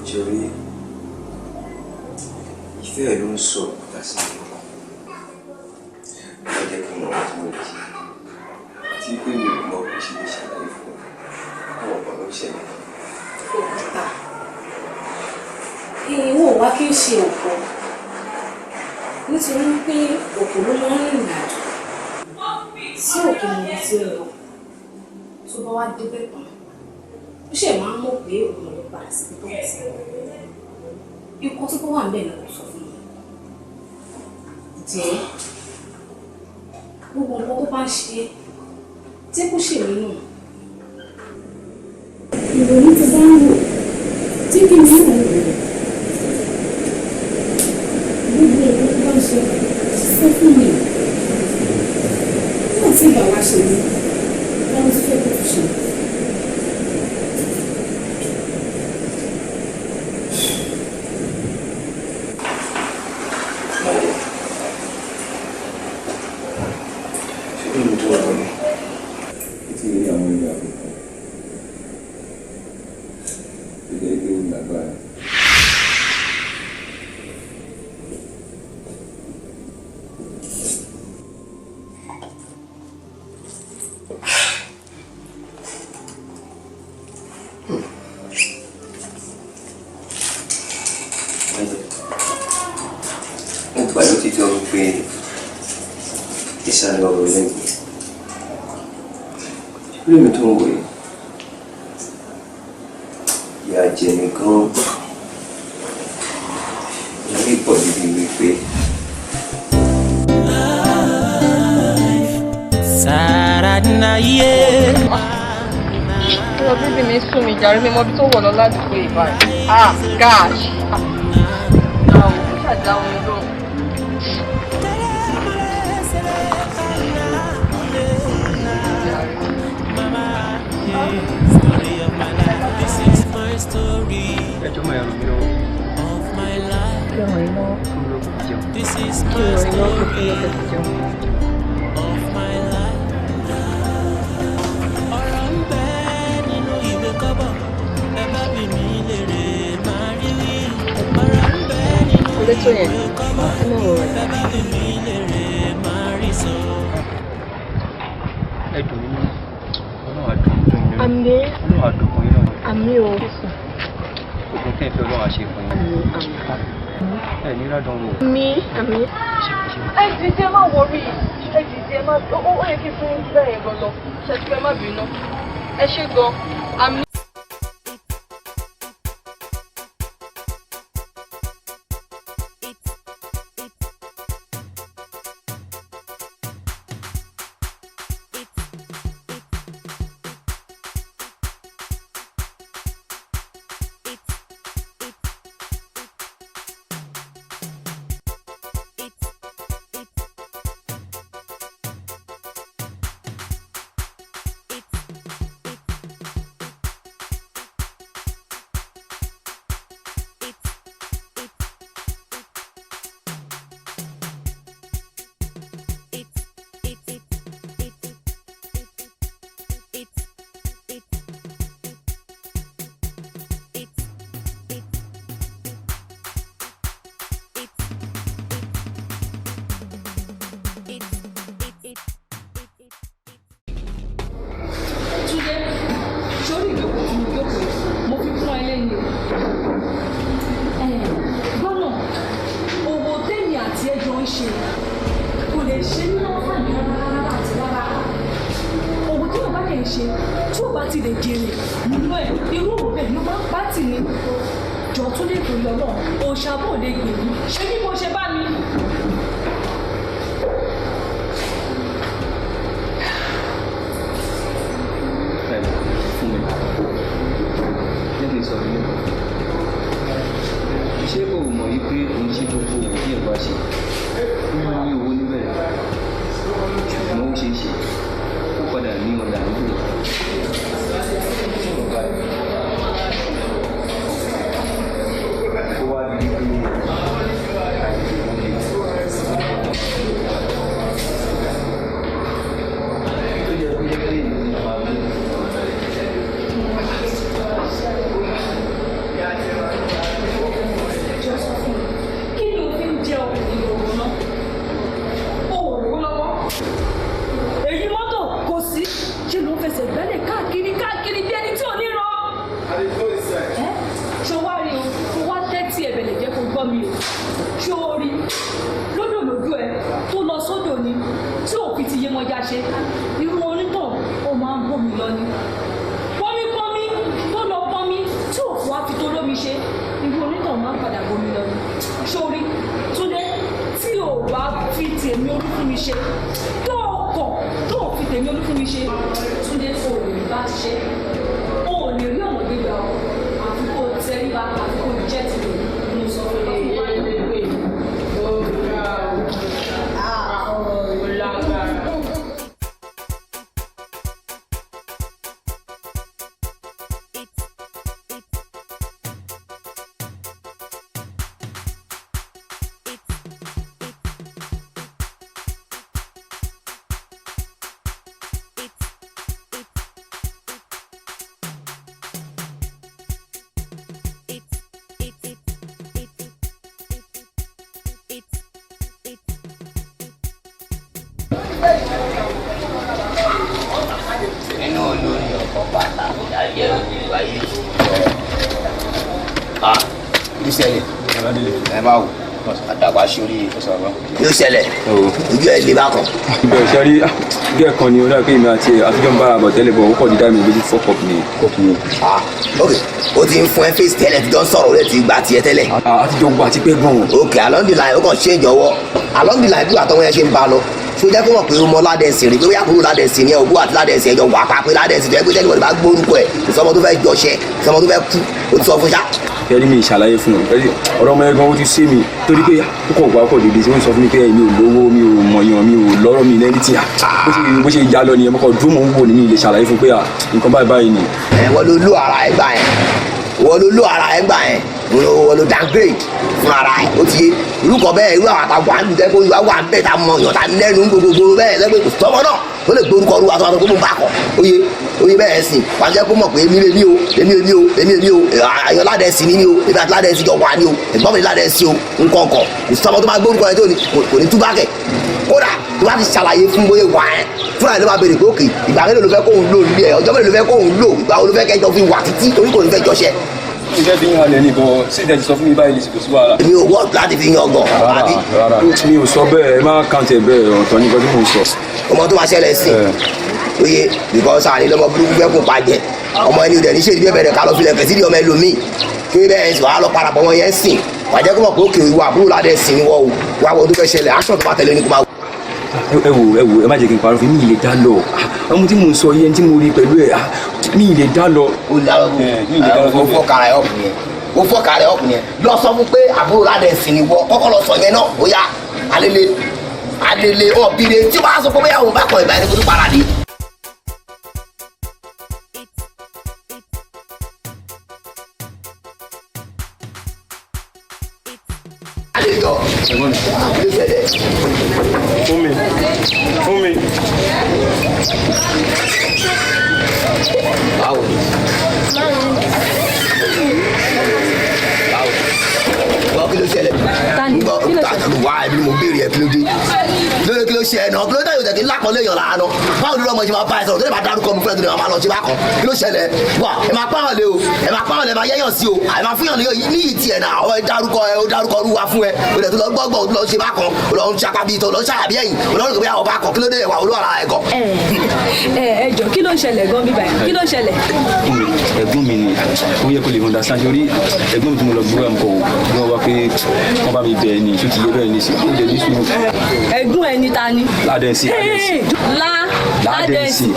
Ṣorí ìfẹ́ ẹ̀ ló ń sọ òkúta sí mi lọ́kàn. Ó jẹ́ kí n mọ ohun tí mo lè ṣe. Àti pé mi ò mọ bí ṣe lè ṣàlàyé fún ọ. Àwọn ọ̀pọ̀ ló ń ṣẹlẹ̀. Òkúta. Ìwọ wá kí n ṣe òkú. Nítorí pé òkú ló máa ń rìnrìn àjò. Tí òkú mọ ibi tí ó lọ, tó bá wá débẹ̀ tán, ó ṣe máa ń mọ̀ pé òun ló padà síbi tó ti. Ikú tó bá wà níbẹ̀ ni kò sọ fún mi. Jẹ́ gbogbo nǹkan tó bá ń ṣe tí kò ṣèmí nù. Ìròyìn ti bá ń wò tí kì í wò ó. Gbogbo nǹkan tó bá ń ṣe sọ fún mi. Nígbà tí ìgbà wa ṣe mí, wọ́n ti fẹ́ kó tún ṣe. Ṣé mi tó wà lọ́nà? Títí rí àwọn ìlú àfikún. Tó jẹ́ pé ó lágbára. Mo gbà lótìtọ́ wípé ìsàlẹ̀ ọ̀rọ̀ lẹ́gbẹ̀ẹ́. Ṣé mi tó ń wò yìí? Ìyà jẹ mí gan. Ìyà mi pọ̀ débi wípé Ọ̀rọ̀ bíbí mi sún mi jàre, mi mọ ibi tó wọ̀ lọ ládùúgbò ìbáyìí. Ah, gosh. Àwọn ò ṣàdá omi lóhùn. Ẹjọ́ máa ràn mí lọ́wọ́. Kí ọ̀ràn yín lọ́wọ́. Fún mi lọ́kùn jẹun. Kí ọ̀ràn yín lọ́wọ́ kí fún lọ́kẹ́ fi jẹun. Kò lè tó yẹn. Ẹ má wọ̀ rẹ̀. Ẹ dùn mí nínú. Ọlọ́run á dùn dùn yín nínú. Àmín. Ọlọ́run á dùn fún yín náà. Àmín o. Ogun tẹ́ ẹ fẹ́ Ọlọ́run á ṣe fún yín. Ẹ ní rádán wò. Àmín. Àmín. Ẹ dìde, má wọrí. Ẹ dìde, má ó yẹ kí n fún yín bẹ́ẹ̀ gan lọ. Ṣé ti fẹ́ má bínú? Ẹ ṣé gan. Àmín. ṣe kò lè ṣe ní láǹfààní rárá àti rárá. Òwò tí bàbá lè ṣe tí ò bá ti lè jèrè nínú ẹ̀, irú òwò bẹ́ẹ̀ ló máa ń pàtì ní. Jọ tún lè torí Ọlọ́run, òòṣà bò lè gbè mí, ṣé bí mo ṣe bá mi. Fún mi, jẹ́ kí n sọ fún mi. Ṣé o mọ̀ yí pé òun ṣe gbogbo òwò tí ẹ̀ bá ṣe ó máa ní owó níbẹ̀rẹ̀, ṣùgbọ́n ó ṣeé ṣe kó padà ní ọ̀dà níbẹ̀. Ó wá di pé tó jẹ́ pé jẹ́ pé ìlú máa ń Jọ sọ fún mi, kí ni o fi ń jẹ ọkùnrin gbogbo náà? O ò lówó lọ́wọ́. Èyí mọ́tò kò sí. Ṣé ló ń fẹsẹ̀ gbẹ́lẹ̀ káàkiri káàkiri bí ẹni tí ò ní rọ? Ẹ́ ṣo wá rí o, kó wá tẹ́tí ẹ̀bẹ̀lẹ̀ jẹ́ kó gbọ́ mi o. Ṣó o rí lódò lójú ẹ tó lọ sódò ni tí ò fi ti Yemọja ṣe. Irú onítàn ó máa ń bómi lọ ni. Pọ́nmípọ́nmí tó lọ pọ́nmí tí òkú á fi tó lómi ṣe, irú onítàn máa ń padà bomi lọ ni. Sórí Túndé, tí ò bá fi tèmi Olúfúnmi ṣe, tó o kọ̀ tó o fi tèmi Olúfúnmi ṣe, Túndé, o ò lè bá ṣe, o ò lè rí ọ̀nà gbígbà o, àfi kó o tẹríba, àfi kó o jẹ́ tìrẹ, mo sọ fún ẹ. Nínú olórí ọkọ̀ bàtà ayé ayé. Ah, kí ló ṣẹlẹ̀? Ẹ bá wò, àdàgbà sórí kí ló ṣẹlẹ̀? Ojú ẹ̀ lè bá kan. Ibẹ̀ ṣe rí gẹ́ẹ̀ kan ni ó dàbí pé èmi àti ẹ̀ àtijọ́ ń bára bọ̀ tẹ́lẹ̀ bọ̀, ó kọ̀ dídá mi lójú fọ́kọ̀ mi. Ah, ok, o ti ń fún ẹ face tẹ́lẹ̀, tí jọ ń sọ̀rọ̀, ó lè ti gba tiẹ̀ tẹ́lẹ̀. Àtijọ́ gbọ́ àti pẹ́ gan-an. Ok, along the line, ó kàn ṣe ìjọwọ́. Along the line, bí àtọwọ́ yẹn ṣe ń bá a lọ, tó jẹ́ kó mọ̀ pé o mọ Ládẹ́sì rí, pé bóyá kúrò Ládẹ́sì ni ẹ, òbú àti Ládẹ́sì ẹjọ́ wà pa, pé Ládẹ́sì tó yẹ pé tẹ́lẹ̀ wọ́n bá gbórúkọ ẹ̀, ìsọmọ tó fẹ́ jọṣẹ, ìsọmọ tó fẹ́ kú, ó ti sọ fún ṣá. Kẹ́rí mi ìṣàlàyé fún un, ọ̀rọ̀ ọmọ ẹ̀gbọ́n ó ti sé mi torí pé ó kọ̀ wá kọ̀ dédé tí wọ́n sọ fún mi pé mi ò lówó, mi ò mọ̀yàn, mi ò lọ́rọ̀, mi lẹ́ni tí bó ṣe ya lọ nìyẹn. Mo kọ̀ dúró, mò ń wò ní mi lè ṣàlàyé fún pé nǹkan báyìí báyìí ni. Ẹ wọ́n ló lò ara ẹ gbà yẹn, wọ́n ló lò ara ẹ gbà yẹn, wọ́n ló downgrade fún ara ẹ, ó ti yé. Irú kan bẹ́ẹ̀, irú àwọn àtàwọn àlù tẹ́ kó wá wà ń bẹ̀ tá mọ̀ yàn tá lẹ́nu gbogbogbò bẹ́ẹ̀ lẹ́gbẹ̀ẹ́ kò sọ́mọ́ náà ó lè gbórúkọ olúwa tó wà tó kó mú bá kọ̀, oye oye bẹ́ẹ̀ sìn wà á jẹ́ kó mọ̀ pé èmi lèmi o, èmi èmi o, èmi èmi o, àyàn Ládẹ́sì ni mí o, èmi àti Ládẹ́sì jọ wà ní o, ẹ̀gbọ́n mi Ládẹ́sì o, nǹkan kan kò sọ́mọ́ tó máa gbórúkọ yẹn tó ní kò ní túbá kẹ̀. Kódà tó bá ti ṣàlàyé fún bóyá wà ẹ́ fúnra ẹ̀ ló máa béèrè pé òkè, ìgbà mélòó ló fẹ́ kóun lò nílé ẹ̀, ọjọ́ mélòó ló fẹ́ kóun lò, ìgbà wo ló fẹ́ kẹjọ fi wà títí, torí kò ní fẹ́ jọṣẹ. Iṣẹ́ fi ń halẹ̀ ní bọ̀ sí ìtẹ́jú sọ fún mi báyìí lè sì kò sí wàhálà. Èmi ò wọ́ọ̀tì láti fi yan gan. Rárá rárá, mi ò sọ bẹ́ẹ̀, ẹ má kàǹtẹ̀ bẹ́ẹ̀, ọ̀tọ̀ ní nǹkan tí mò ń sọ. Ọmọ tó máa ṣẹlẹ̀ sí oye because àní lọmọ burúkú fẹ́ kó pa jẹ ọmọ ẹni òdẹ níṣẹ́ ìdíbẹ̀ bẹ̀rẹ̀ ká lọ filẹ̀ kẹ̀sí di ọmọ ẹlòmíì kí wọ́n bẹ́ẹ̀ wàá lọ parapọ̀ wọn yẹn sìn wàá jẹ́ kó mọ̀ pé òkè ìwà àbúrò ládẹ́ sìn ni wọ́n o, wàá wọ́n tó fẹ́ ṣẹlẹ̀, action tó bá tẹ̀lé ni kó máa wò. Ẹ wò, ẹ wò, ẹ má jẹ́ kí n parọ́ fún mi, mi ì lè dá lọ. Ọmọ tí mò ń sọ yẹn tí mo rí pẹ̀lú ẹ̀, mi ì lè dá lọ. Ó lárọ́ bó o fọ́kàrà ẹ̀ ọ̀pù yẹn, o fọ́kàrà ẹ̀ ọ̀pù yẹn, lọ sọ fún pé àbúrò ládẹ́ sìn ni wọ́n kọ́kọ́ lọ sọ yẹn náà, bóyá alele alele ọ̀bìnrin tí wàá sọ pé bóyá òun bá kọ̀ ìgbà ẹni kó tó para dé. Fún mi, fún mi. Báwo ni? Báwo? Gbọ́, kí ló ṣẹlẹ̀? Tani, Gbọ́, kí ló ṣẹlẹ̀? wá, ẹbí ni mo béèrè ẹ, kí ló dé? Lórí kí ló ṣe ẹ̀ náà? Kí ló dé yóò tẹ̀ kí lápọ̀lé yàn láàánú? Báwo ni ọmọ ṣe máa bá ẹ sọ̀rọ̀ tó lè máa dárúkọ mi fún ẹ tó lè máa lọ ṣe bákan? Kí ló ṣẹlẹ̀? Wà ẹ máa pààyàn lé o, ẹ máa pààyàn lé, ẹ máa yẹ́yàn sí o, ẹ máa fúnyàn níyì tiẹ̀ náà. Ọ dárúkọ ẹ, ó dárúkọ rú wa fún ẹ, o lè tó lọ gbọ́gbọ́, o lọ ṣe bákan, o lọ ń ṣapá bíi tó lọ ṣàyàbí ẹ̀yìn, o lọ rò pé àwọn bákan. Kí ló dé wà olú ara ẹ̀ gan? Ẹ jọ, kí ló ń ṣẹlẹ̀ gan bíbá yìí? Kí ló ń ṣẹlẹ̀? Ẹ̀gbọ́n mi ni ó yẹ kó lè understand. Sórí ẹ̀gbọ́n mi tí mo lọ gbúra nǹkan o, wọ́n wá pé wọ́n bá mi bẹ̀ ẹ́ ní tó ti yé bẹ́ẹ̀ ní sí, ó lè ní sùúrù. Ẹ̀gbọ́n ẹni ta ni? Ládẹ́sí. Ládẹ́sí.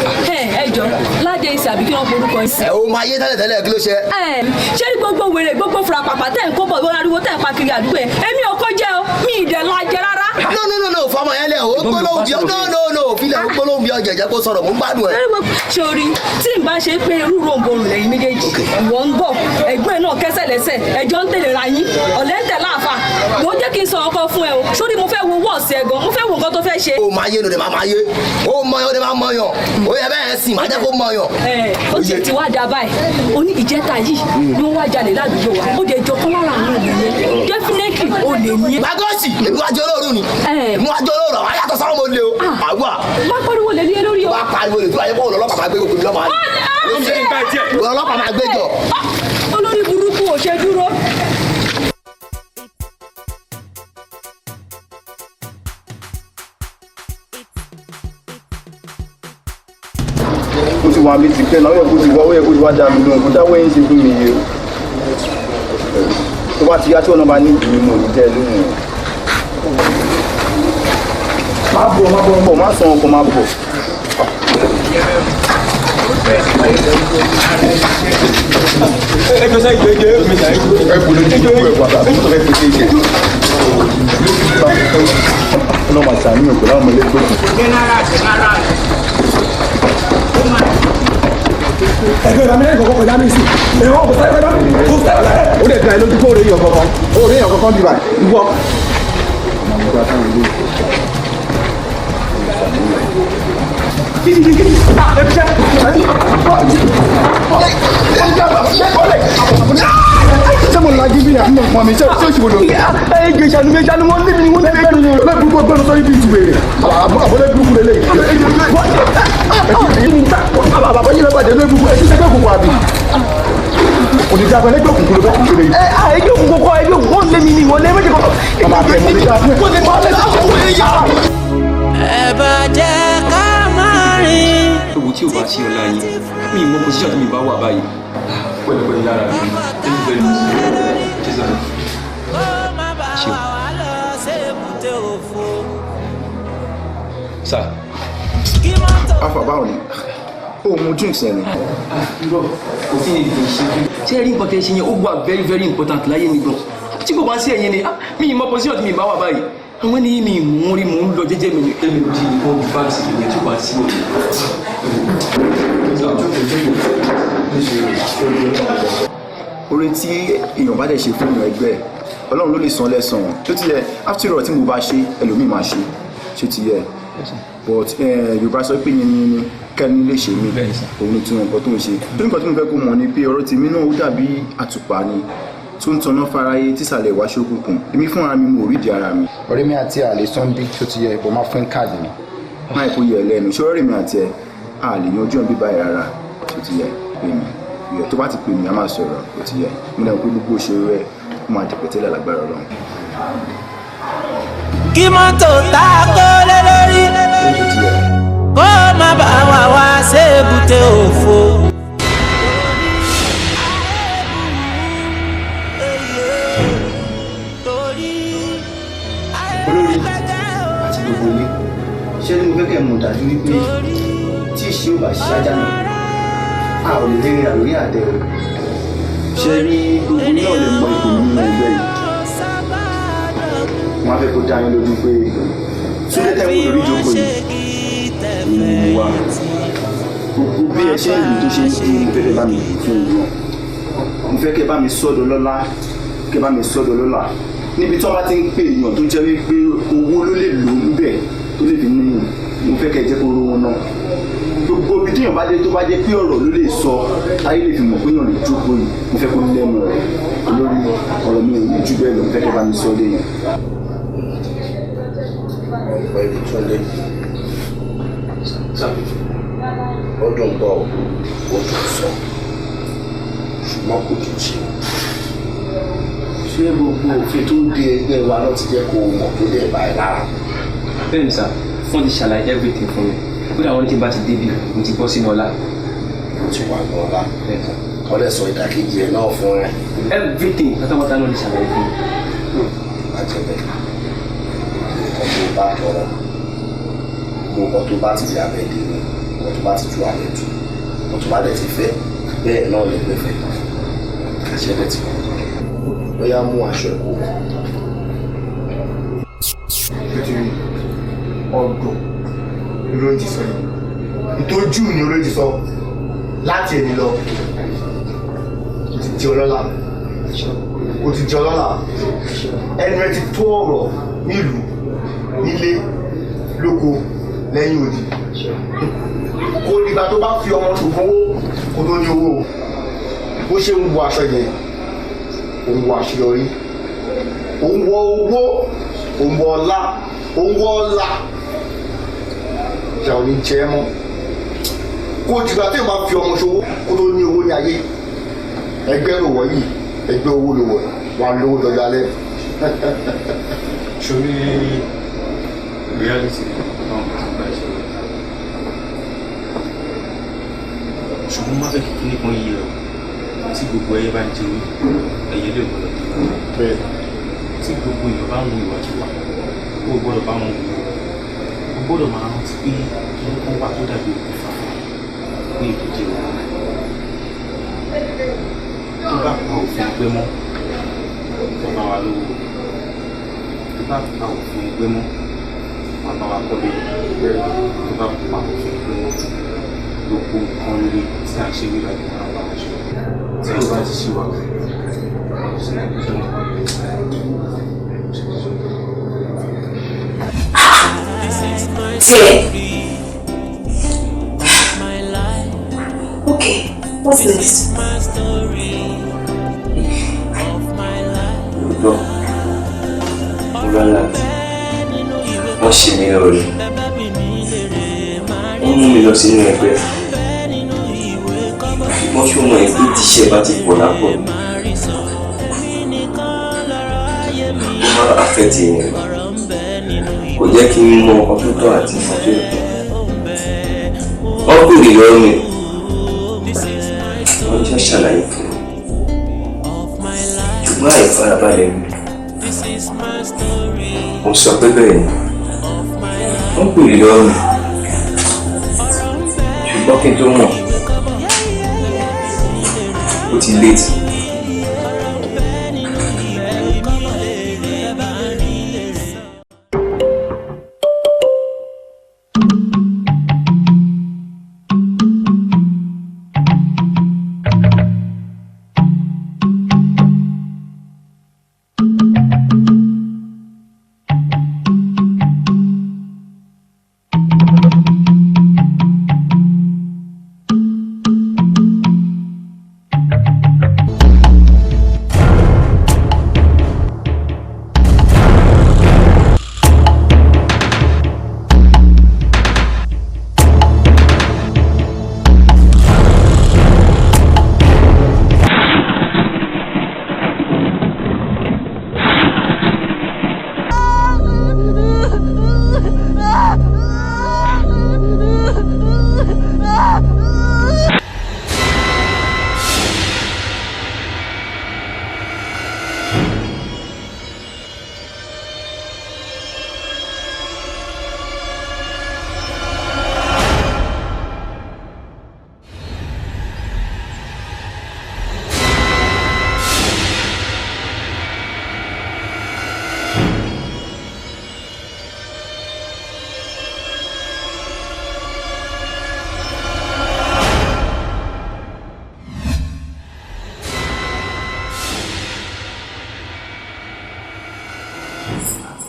Ẹ jọ, Ládẹ́sí àbí kí wọ́n forúkọ sí? Ẹ o máa yé tẹ́lẹ̀ tẹ́lẹ̀, kí ló ṣe? Ẹ ṣé ní gbogbo wèrè, gbogbo fura pàpà tẹ̀ ń kó bọ̀, gbogbo ariwo tẹ̀ ń pa kiri àdúgbò yẹn, èmi ò kó jẹ́ o, mi ì dẹ̀ la jẹ rárá. No, no, no, no, fọmọ yẹn lẹ o, gbólóhùn bí no, no, no, filẹ̀ o, gbólóhùn bí ọjà jẹ́ kó sọ̀rọ̀, mò ń gbádùn ẹ̀. Sori tí n bá ṣe pé irú ròǹbòrùn lẹ́yìn méjèèjì, ìwọ ń bọ̀, ẹ̀gbọ́n ẹ̀ náà kẹ́sẹ̀ lẹ́sẹ̀, ẹ̀jọ́ ń tẹ̀lé ra yín, ọ̀lẹ́ ń tẹ̀ láàfà. Mo jẹ́ kí n sọ ọkọ fún ẹ o, sórí mo fẹ́ wo wọ́ọ̀sì ẹ̀ gan, mo fẹ́ wo nǹkan tó fẹ́ ṣe. O máa yé nu de, máa yé o mọyàn, o de máa mọyàn, o yẹ bẹ́ẹ̀ sìn, máa jẹ́ kó mọyàn. Ẹ ó tiẹ̀ ti wá da báyìí, o ní ìjẹta yìí ni wọ́n wá jalè ládùúgbò wa, ó dẹ̀ jọ kọ́ lára àwọn olè yẹn, definitely olè yẹn. Magosi, èmi wájú olóòrùn ni, èmi wájú olóòrùn, àwọn ayàtọ̀ sáwọn ọmọ olè o, àwa. Má pariwo lè ní ẹ lórí o. Má pariwo lè tó ayé kó ọlọ́pàá máa gbé gbogbo lọ́mọ. Ọlọ́pàá máa gbé jọ. Olórí burúkú ò ṣe dúró. Ó ti wà mí ti pẹ́ náà, ó yẹ kó ti wá, ó yẹ kó ti wá dá mi lóhùn, kó dáwọ́ yín ṣe fún mi yìí o. Tó bá ti yá tí ọ̀nà bá ní ìdùnnú, mo ní dẹ́ lóhùn o. Má bọ̀, má bọ̀, bọ̀, má sọ ọkọ̀, má bọ̀. Ẹ jọ sẹ́yìn, jẹ́ mi sẹ́yìn. Ẹ kò lè dín ìwé padà tó fẹ́ fi ṣe é ṣe. Ọlọ́mọ àṣàmì òkú láwọn ọmọ ilé gbòkù. Ẹgbẹ́ ìlànà ẹ̀kọ́ kọjá ní ìsìn èèwọ̀ kò sáré kọjá, kò sáré kọjá. Ó lè dá ẹ lójú kó o lè yàn kankan, ó lè yàn kankan bíbá ìwọ. Ṣé mo lajú bí àbí mo pọn mi? Ṣé òṣìwò lò? Ẹ jẹ́ ìṣàánú mi, ìṣàánú wọn lébi ni wọ́n lébi. Lẹ́bùrúkú ọgbẹ́nu sọ ibi ìtìwèrè. Àbọ̀lẹ́ burúkú lélẹ̀. Bàbá yìí lọ́bàjẹ́ lẹ́bùrúkú, ẹ ti ṣẹgbẹ́ òkùnkùn àbí? Kò ní dáa lẹ́gbẹ́ òkùnkùn ló bẹ́ kúkú lè. Ẹ ẹgbẹ́ òkùnkùn kọ́, ẹgbẹ́ òkùnkùn lé mi ni wọ́n lé méjì kọ́. Bàbá àbẹ̀ mo ní dáa fún ẹ. Ẹ bá jẹ́ ká máa rìn. Ewu tí o bá sí ọlá yín, mi ì mọ position tí mi bá wà báyìí. Pẹ̀lúpẹ̀lú lára mi, thank you very much. Jesus. Ṣé o? Sir. Afa, báwo ni? O mu drinks yẹn ni. Irọ́, kò sí ní ìdí ṣe. Ṣé ẹ rí nǹkan tẹ́ ṣe yẹn, ó wà very very important láyé mi gan. Tí kò bá sí ẹ̀yin ni, mi ì mọ position tí mi bá wà báyìí. Àwọn ní mi mú rí, mò ń lọ jẹ́jẹ́ mi ní. Ẹ̀mí ló di nǹkan ju báàgì sí ìyẹn tí kò bá sí òye. Oore tí èèyàn bá dẹ̀ ṣe fún èèyàn ẹgbẹ́ ẹ̀, Ọlọ́run ló lè san lẹ́san-án. Tó ti yẹ, after all, tí mo bá ṣe, ẹlòmíì máa ṣe. Ṣé ti yẹ? But Yorùbá sọ pé yẹn ni kẹ́ni lè ṣe mí, òun ni túnú nǹkan tó ń ṣe. Tó nǹkan tí mo fẹ́ kó mọ̀ ni pé ọ̀rọ̀ tèmi náà ó dàbí àtùpà ni tó ń taná fáráyé tísàlẹ̀ wá ṣókùnkùn. Èmi fúnra mi mo rí ìdí ara mi. Ọ̀rẹ́ mi àti àlè sọ́nbí tó ti yẹ ìbọn máa fún káàdì mi. Máì kó yẹ lẹ́nu, ṣé ọ̀rẹ́ mi àti ẹ̀ a lè yanjú ẹ̀ bíbá ẹ̀ rárá. Tó ti yẹ, pè mí. Ìyẹ̀ tó bá ti pè mí, a máa sọ̀rọ̀. Ó ti yẹ. Mo dẹ̀ mọ̀ pé gbogbo òṣèré ẹ̀ ó máa dìpẹ́ tẹ́lẹ̀ lágbára Ọlọ́run. Kí mọ́tò tá a kó lé lórí kó má bá wa wá sébùté òfo. Olórí àti gbogbo ilé, ṣé ní mo fẹ́ kẹ́ mọ̀ dájú wípé tí ìṣe ò bá ṣáájá náà, a ò lè lérí àlórí àtẹ o. Ṣé rí gbogbo náà lè mọ ipò nínú ẹgbẹ́ yìí? Wọ́n á fẹ́ kó dá yín lójú pé Túndé tẹ́ wò lórí ìjókòó yìí òun wá gbogbo bí ẹ ṣe ń lù tó ṣe ń dún. Mo fẹ́ kẹ́ bá mi fún un gan, mo fẹ́ kẹ́ bá mi sọ́dọ̀ lọ́lá, kẹ́ bá mi sọ́dọ̀ lọ́lá níbi tí wọ́n bá ti ń pè èèyàn tó jẹ́ wípé owó ló lè lò níbẹ̀ tó lè fi níyìn. Mo fẹ́ kẹ́ jẹ́ kó rówó náà. Gbogbo ibi téèyàn bá dé tó bá jẹ́ pé ọ̀rọ̀ ló lè sọ táyé lè fi mọ̀ pé èèyàn lè jókòó yìí, mo fẹ́ kó lẹ́nu rẹ̀. Olórí, ọ̀rọ̀ mi ò ní jù bẹ́ẹ̀ lọ. Mo fẹ́ kẹ́ bá mi sọ dé yẹn. Ọ̀gbẹ́ni Túndé, ó dùn gbọ́, ó dùn sọ, ṣùgbọ́n kò dùn ṣe. Ṣé gbogbo òfin tó de ẹgbẹ́ wa náà ti jẹ́ kó o mọ̀ tó dẹ̀ bá ẹ lára? Bẹ́ẹ̀ni sir, wọ́n ti ṣàlàyé everything fún mi. Kódà wọ́n ní tí n bá ti débi, mo ti bọ́ sínú ọlá. Mo ti wà ní ọlá. Wọ́n lè sọ ìdàkejì ẹ̀ náà fún ẹ. Everything pátápátá náà ti ṣàlàyé fún mi. Àjẹbẹ́, nǹkan tó bá tọrọ, gbogbo nǹkan tó bá ti di abẹ́ dé ni, nǹkan tó bá ti ju abẹ́ jù, nǹkan tó bá dẹ̀ ti fẹ́, bẹ́ẹ̀ náà lè gbẹ́fẹ́. Àṣẹ dẹ̀ ti kọ́. Bóyá mú aṣọ ẹ̀kọ́ wọ̀. Nítorí ọ̀dọ̀ ló ń ti sọ yìí, ìtọ́jú ni olóyè ti sọ láti ẹni lọ. O ti di ọlọ́lá, o ti di ọlọ́lá. Ẹnu ẹ ti tó ọ̀rọ̀ nílùú, nílé, lóko, lẹ́yìn odi. Kò dìgbà tó bá fi ọmọ ṣògùn owó kó tó ní owó. Bó ṣe ń wọ aṣọ yẹn, òun wọ àṣeyọrí, òun wọ owó, òun wọ ọlá, òun wọ ọlá. Ìyá ò ní jẹ ẹ́ mọ́. Kó dìgbà tí èèyàn bá fi ọmọ ṣòwò kó tó ní owó ní ayé. Ẹgbẹ́ ló wọ̀ yìí, ẹgbẹ́ owó ló wọ̀, wà lówó dọjọ́ alẹ́. Sori reality náà mo ti bá ṣe, ṣùgbọ́n má fẹ́ kí kíní kan yé ọ. Tí gbogbo ẹyẹ bá ń jẹ orí, ẹyẹ lè gbọ́dọ̀ tó. Tí gbogbo èèyàn bá ń wo ìwàkiwà, ó gbọ́dọ̀ bá wọn wò. Ó gbọ́dọ̀ máa rántí pé kíní kan wà tó dàbí òkú fàfà pé ètò jẹ́ òun. Tó bá pa òfin ẹgbẹ́ mọ́, wọ́n bá wa lówó. Tó bá pa òfin ẹgbẹ́ mọ́, wọ́n bá wa kọ́lé. Tó bá pa òfin ẹgbẹ́ mọ́, gbogbo nǹkan rere tí à ń ṣe wíwá ni wọ́n á bá wa ṣe. Tí o bá ti ṣe wà, Tiẹ̀. Okay, what's next? Lóòótọ́, mo rán láti. Wọ́n ṣe mí lóore. Wọ́n mú mi lọ sínú ẹgbẹ́. Ṣùgbọ́n ṣé o mọ̀ pé tíṣẹ́ bá ti pọ̀ lápọ̀? Ó máa affect èèyàn. Kò jẹ́ kí n mọ nǹkan tó tọ́ àti nǹkan tó yẹ. Wọ́n béèrè lọ́wọ́ mi. Wọ́n jẹ́ ṣàlàyé fún mi. Ṣùgbọ́n àìfarabalẹ̀ mi, mo sọ pé bẹ́ẹ̀ ni. Wọ́n béèrè lọ́wọ́ mi. Ṣùgbọ́n kí n tó mọ̀, ó ti late.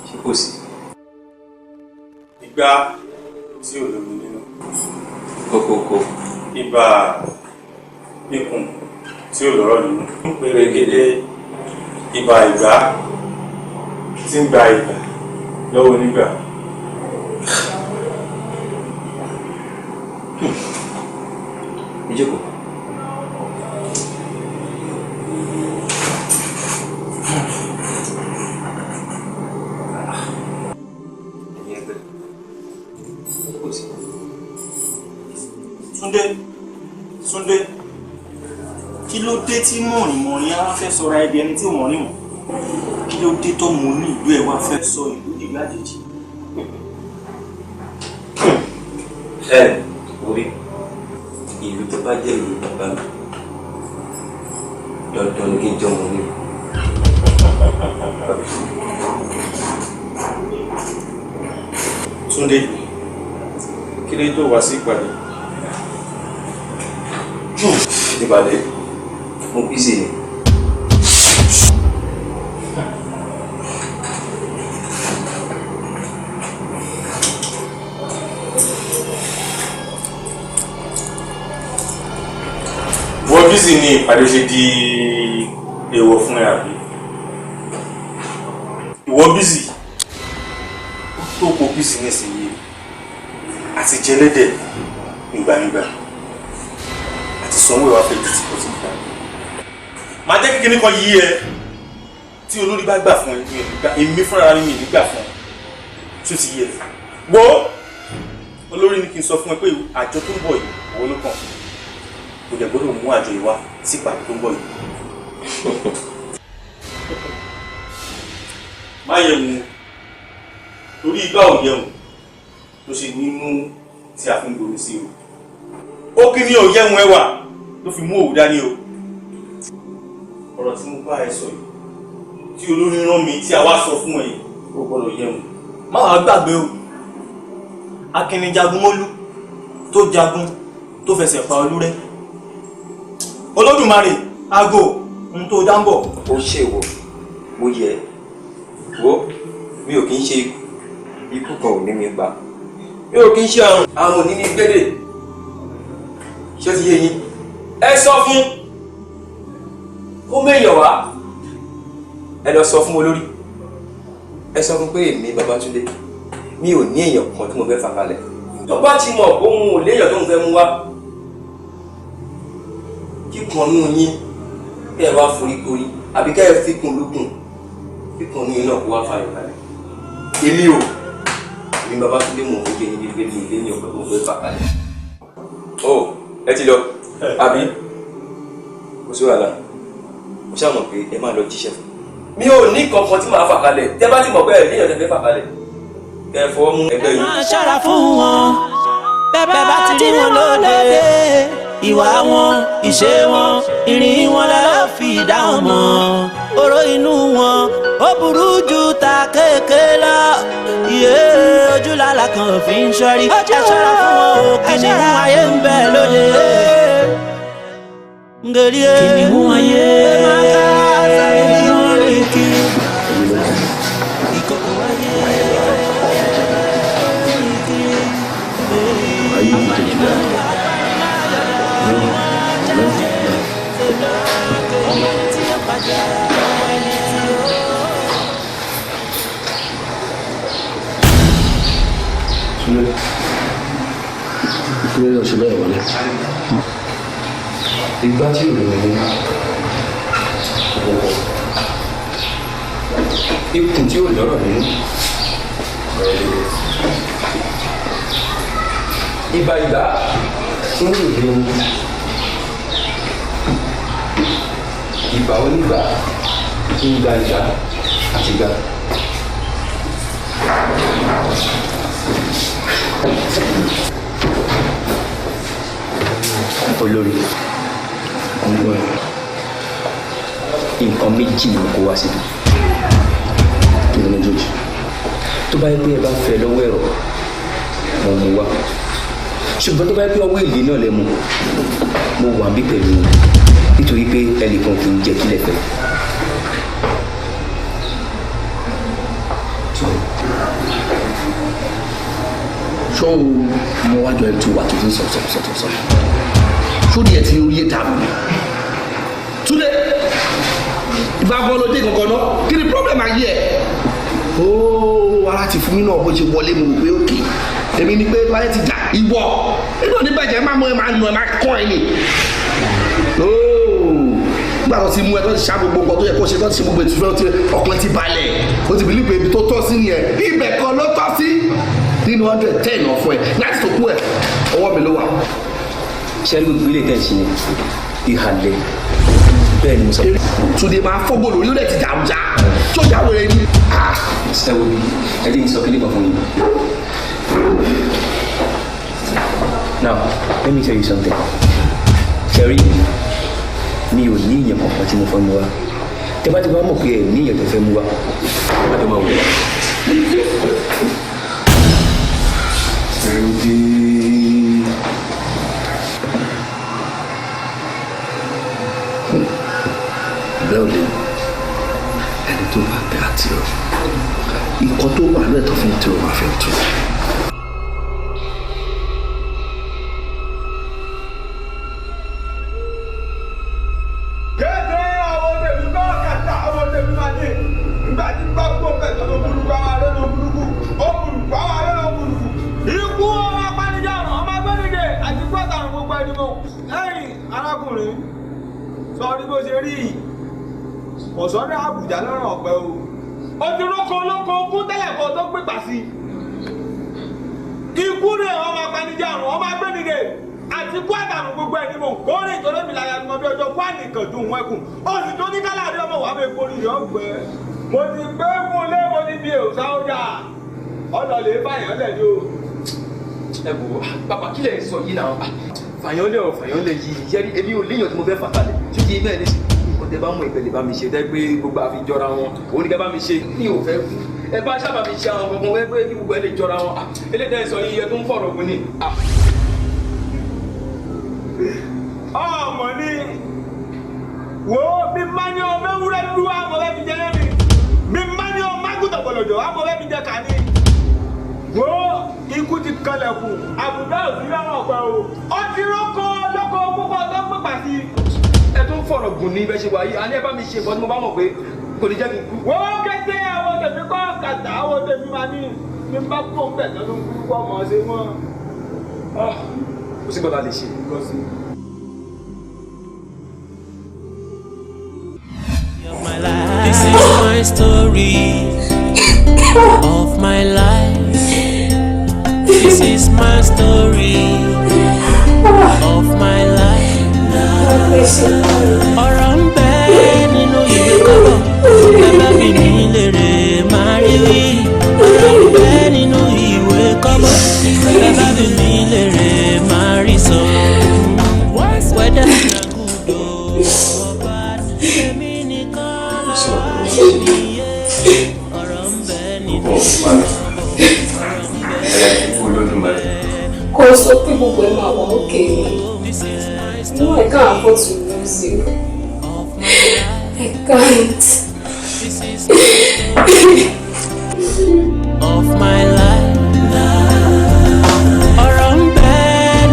Ṣé kò sí? Ìgbà tí ò lómi nínú. Kókókó. Ibà ikùn tí ò lọ́rọ̀ nínú. Pèrègede ibà ìgbà tí ń gba ìgbà lọ́wọ́ onígbà. Jókòó. Ẹ̀yin ẹgbẹ́, kò sí. Túndé, Túndé, kí ló dé tí mọ̀rìnmọ̀rìn á fẹ́ sọra ẹbí ẹni tí ò mọ̀rìn mọ̀? Kí ló dé tó mú ní ìlú ẹ̀ wá fẹ́ sọ ìlú dìlú àjèjì? Ẹ orí ìlú tó bá jẹ́ ìlú bàbá mi, dandan ni kí n jọ wọn ní. Túndé, kí ló dé tó wá sí ìpàdé? Ìpàdé, mo bísí ni. Wọ́n bísí ni ìpàdé ṣe di èèwọ̀ fún ẹ àbí? Ìwọ bísí, ó tó kó bísí nísìnyí àti jẹlẹ́dẹ̀ nígbànígbà àti sanwó ìwà fẹ́ ju tìpọ́tìpọ́. Màá jẹ́ kékeré kan yí ẹ tí olórí bá gbà fún ẹ, mi ò ní gbà, èmi fúnra mi ò ní gbà fún ẹ, tó ti yé ẹ. Wo olórí ni kí n sọ fún ẹ pé àjọ tó ń bọ̀ yìí òun ló kàn, kò dẹ̀ gbọ́dọ̀ mú àjọ yìí wá sí ìpàdé tó ń bọ̀ yìí. Má yẹ̀wò torí igbá ò yẹ̀wò ló ṣe nínú tí a fi ń gbomi sí o. Ó kí ni ò yẹ̀wò ẹwà ló fi mú òwú dání o. Ọ̀rọ̀ tí mo bá ẹ sọ yìí tí olórí rán mi tí a wá sọ fún ẹ yìí, ó gbọ́dọ̀ yẹ̀wò. Má wàá gbàgbé o, akínníjagun mólú tó jagun tó fẹsẹ̀ pa olúrẹ́. Olódùmarè aago ohun tó dá ń bọ̀. Ó ṣèwọ, mo yẹ wo, mi ò kí ń ṣe ikú, ikú kan ò ní mi pa, mi ò kí ń ṣe àrùn, àrùn ò ní mi gbédè. Ṣé ó ti yé yín? Ẹ sọ fún kó méèyàn wá, ẹ lọ sọ fún olórí, ẹ sọ fún pé èmi Babátúndé mi ò ní èèyàn kan tí mo fẹ́ fà kalẹ̀. Tó bá ti mọ̀ pé òun ò léèyàn tó ń fẹ́ mú wá, kíkan nú yín kẹ́ ẹ wá foríkorí àbí kẹ́ ẹ fikùn lukùn, kíkan nú yín náà kó wá fàyọ̀ kalẹ̀. Èmi ò, èmi Babátúndé mò ń gbé níbi pé mi ò léèyàn kan tó ń fẹ́ fà kalẹ̀. Ó ẹ ti lọ àbí? Kò sí wàhálà, mo ṣáà mọ̀ pé ẹ máa lọ jíṣẹ́ fún mi. Ò ní kankan tí màá fà kalẹ̀. Tẹ́ bá ti mọ̀ pé ẹ léèyàn tẹ́ fẹ́ fà kalẹ̀, kẹ́ ẹ fọwọ́ mú ẹgbẹ́ yín. Máa ṣọ́ra fún wọn bẹ́ẹ̀ bá ti rí wọn lóde, ìwà wọn, ìṣe wọn, ìrìn wọn la fi dá wọn mọ̀. Oró inú wọn ó burú ju ta kéèké lọ. Iye ojú làlà kan fi ń ṣọ́rí. Ẹ ṣọ́ra fún wọn o, kìnìún ayé ń bẹ lóde. Kìnìún ayé ń rìn kiri. Ìkòkò ayé ń rìn kiri. Túndé, kí ló yọ ṣe bẹ́ẹ̀ wọlé? Ìgbà tí ò lè mú ọ̀pọ̀ ikùn tí ò lọ́rọ̀ nínú ọ̀rọ̀ lè ibà ìgbà tí ń lò ní ìgbà onígbà tí ń gba ìgbà àti ìgbà. Olórí, nǹkan méjì ni mo kó wá síbi. Kí ni méjèèjì? Tó bá yẹ pé ẹ bá fẹ́ lọ́wọ́ ẹ̀rọ, mo mú wá. Ṣùgbọ́n tó bá yẹ pé ọwọ́ èlé náà lẹ mú, mo wà bí pẹ̀lú yín nítorí pé ẹnìkan kì í jẹ́ kílẹ̀ fẹ́. Ṣó o mọ wájú ẹ tó wà tó ti ń sọ sọ sọ sọ? Ṣó díẹ̀ tí ó yé dàrú ni? Túndé, ìgbà kan ló dé kankan náà, kí ni problem ayé ẹ̀? Ooo, ara ti fún mi náà bó ṣe wọlé mo rò pé òkè. Èmi ni pé wáyé ti jà ìwọ inú oníbàjẹ́ máa mú ẹ máa nù ẹ máa kọ́ ẹ nì. Nígbà tó ti mú ẹ tó ti ṣá gbogbo nǹkan tó yẹ kó ṣe tó ti ṣe gbogbo ètùtù tí ọkùnrin ti balẹ̀ ó ti bìlí pé ibi tó tọ́ sí nìyẹn, ibẹ̀ kan ló tọ́ sí nínú 110 ọ̀fọ̀ ẹ̀ láti tó kú ẹ̀ ọwọ́ mi ló wà. Ṣé gbogbo ilé tẹ̀ ṣe ìhàlẹ̀ bẹ́ẹ̀ ni mo sọ. Túndé máa fọ́gbó lórí ó lẹ̀ ti dàrúdà tó jáwé rẹ ni. Ẹ wo bí ẹ jẹ́ kí n sọ kíní kan fún yín. Now, let me tell you something. Sherry, mi ò ní ìyẹn kankan tí mo fẹ́ mú wá. Tẹ́ bá ti wá mọ̀ pé ẹ ní ìyẹn tó fẹ́ mú wá, má tó máa wò wá. Túndé. Bẹ́ẹ̀ ò lè ẹni tó bá tẹ àti ọ nǹkan tó wà lẹ́tọ̀ fún tí o máa fi tù. Kéde àwọn tèmi bá kàtà àwọn tèmi máa dé. Nígbà tí bá gbọ́ bẹ̀ lọ́dọ̀ burúkú àwọn arẹ́ lọ burúkú. Ó burúkú àwọn arẹ́ lọ burúkú. Ikú ọmọ apanijá ọ̀ràn ọmọ agbẹ́nìdè àti gbọ́dọ̀ gbogbo ẹni mọ̀. Lẹ́yìn arákùnrin sọ ní bó ṣe rí yìí. Kò sọ́dọ̀ Àbújá lọ́rùn ọ̀pẹ o. Ó ti róko olóko kú tẹ́lẹ̀ kó tó gbégbà sí i. Ikú rẹ̀ ọmọ apanijá ọ̀ràn ọmọ agbẹ́nìdè àti kó àdànù gbogbo ẹni mọ̀ kórè ìtọ́lẹ́ mi láyà mọ̀ bí ọjọ́ kó ànìkàn dùn wọ́n ẹkùn. Ó sì tó ní kálàrí ọmọ wàá fẹ́ forí rẹ̀ ọgbẹ́. Mo ti gbé fún lé mo ti di èrò sáwọ́jà. Ọ̀nà lè fàyàn lẹ̀ ni o. Ẹ wò bàbá kí lẹ̀ ń sọ yìí náà? Fàyàn lẹ̀ ọ̀ fàyàn lẹ̀ yìí. Yẹ́rí èmi ò léèyàn tí mo fẹ́ fà kalẹ̀. Tí ó yé bẹ́ẹ̀ nísìnyí. Nǹkan tẹ bá mú ìpele bá mi ṣe tẹ́ pé gbogbo àfi jọra wọn. Òun ni kẹ́ bá mi ṣe mi ò fẹ́ kú. Ẹ bá sábà mi ṣe àwọn kankan wẹ́ pé kí gbogbo ẹ lè jọra wọn. Eléyìí sọ yìí ẹ tó ń fọ̀rọ̀ gùn ni. Ọmọ ni wo mi má ní ọmọ ewúrẹ́ dúdú àmọ́ bẹ́ẹ̀ fi jẹ lẹ́mi. Mi má ní ọmọ àgùntàn bọ̀lọ̀jọ̀ àmọ́ bẹ́ẹ̀ fi jẹ kàní. Wo ikú ti kanlẹ̀kùn àbùdá ò sí lọ́rùn ọ̀pẹ o. Ó ti rókò lóko púpọ̀ tó ń pèpà sí i. Ẹ tó ń fọ̀rọ̀ gùn ní ibẹ̀ ṣe wáyé. A ní ẹ bá mi ṣe nǹkan tí mo bá mọ̀ pé kò ní jẹ́ kí n kú. Wo kété àwọn tèmi kọ́ kàtà àwọn tèmi máa ní mi bá kó ń bẹ̀ lọ́dún kúrúkú ọmọ ṣe mọ́. Kò sí gbọ́dọ̀ lè ṣe. This is my story of my life. This is my story of my life. Ọ̀rọ̀ ń bẹ nínú ìwé kọ́bọ̀, bàbá mi ní lèrè máa rí wí. Ọ̀rọ̀ ń bẹ nínú ìwé kọ́bọ̀, bàbá mi ní lèrè máa rí sọ. Whether na good or bad, èmi nìkan lọ́wọ́ mi yé. Ọ̀rọ̀ ń bẹ nínú Kò sọ pé gbogbo ẹ máa wà ókè ni. No, I can't afford to lose you. I can't. Of my life. Ọ̀rọ̀ ń bẹ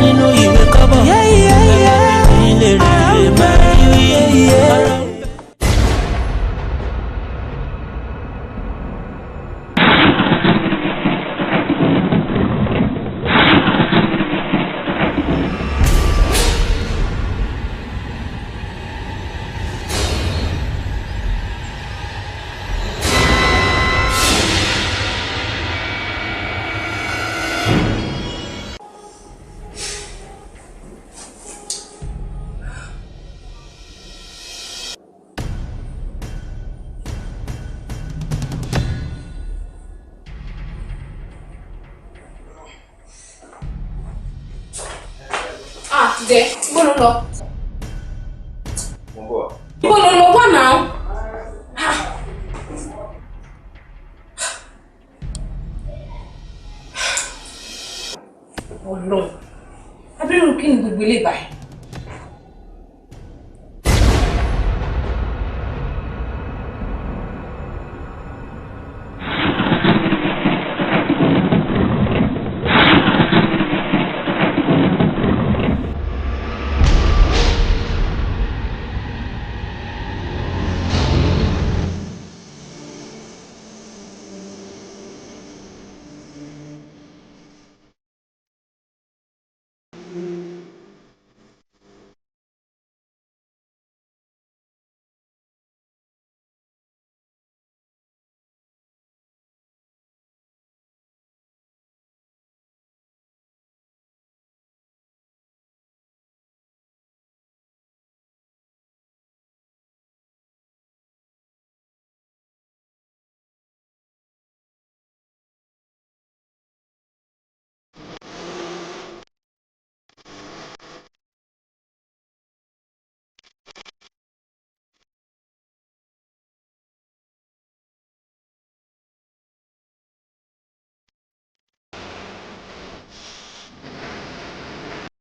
nínú ìwé kọ́bọ̀. Bàbá mi lè rí máa rí wí. Ọ̀rọ̀ ń bẹ. Ah, dẹ, bó ló lọ? Mo ń bọ̀ wá. Bó ló lọ wà náà? Ọlọ́run, abirù kí ni gbogbo ilé báyìí?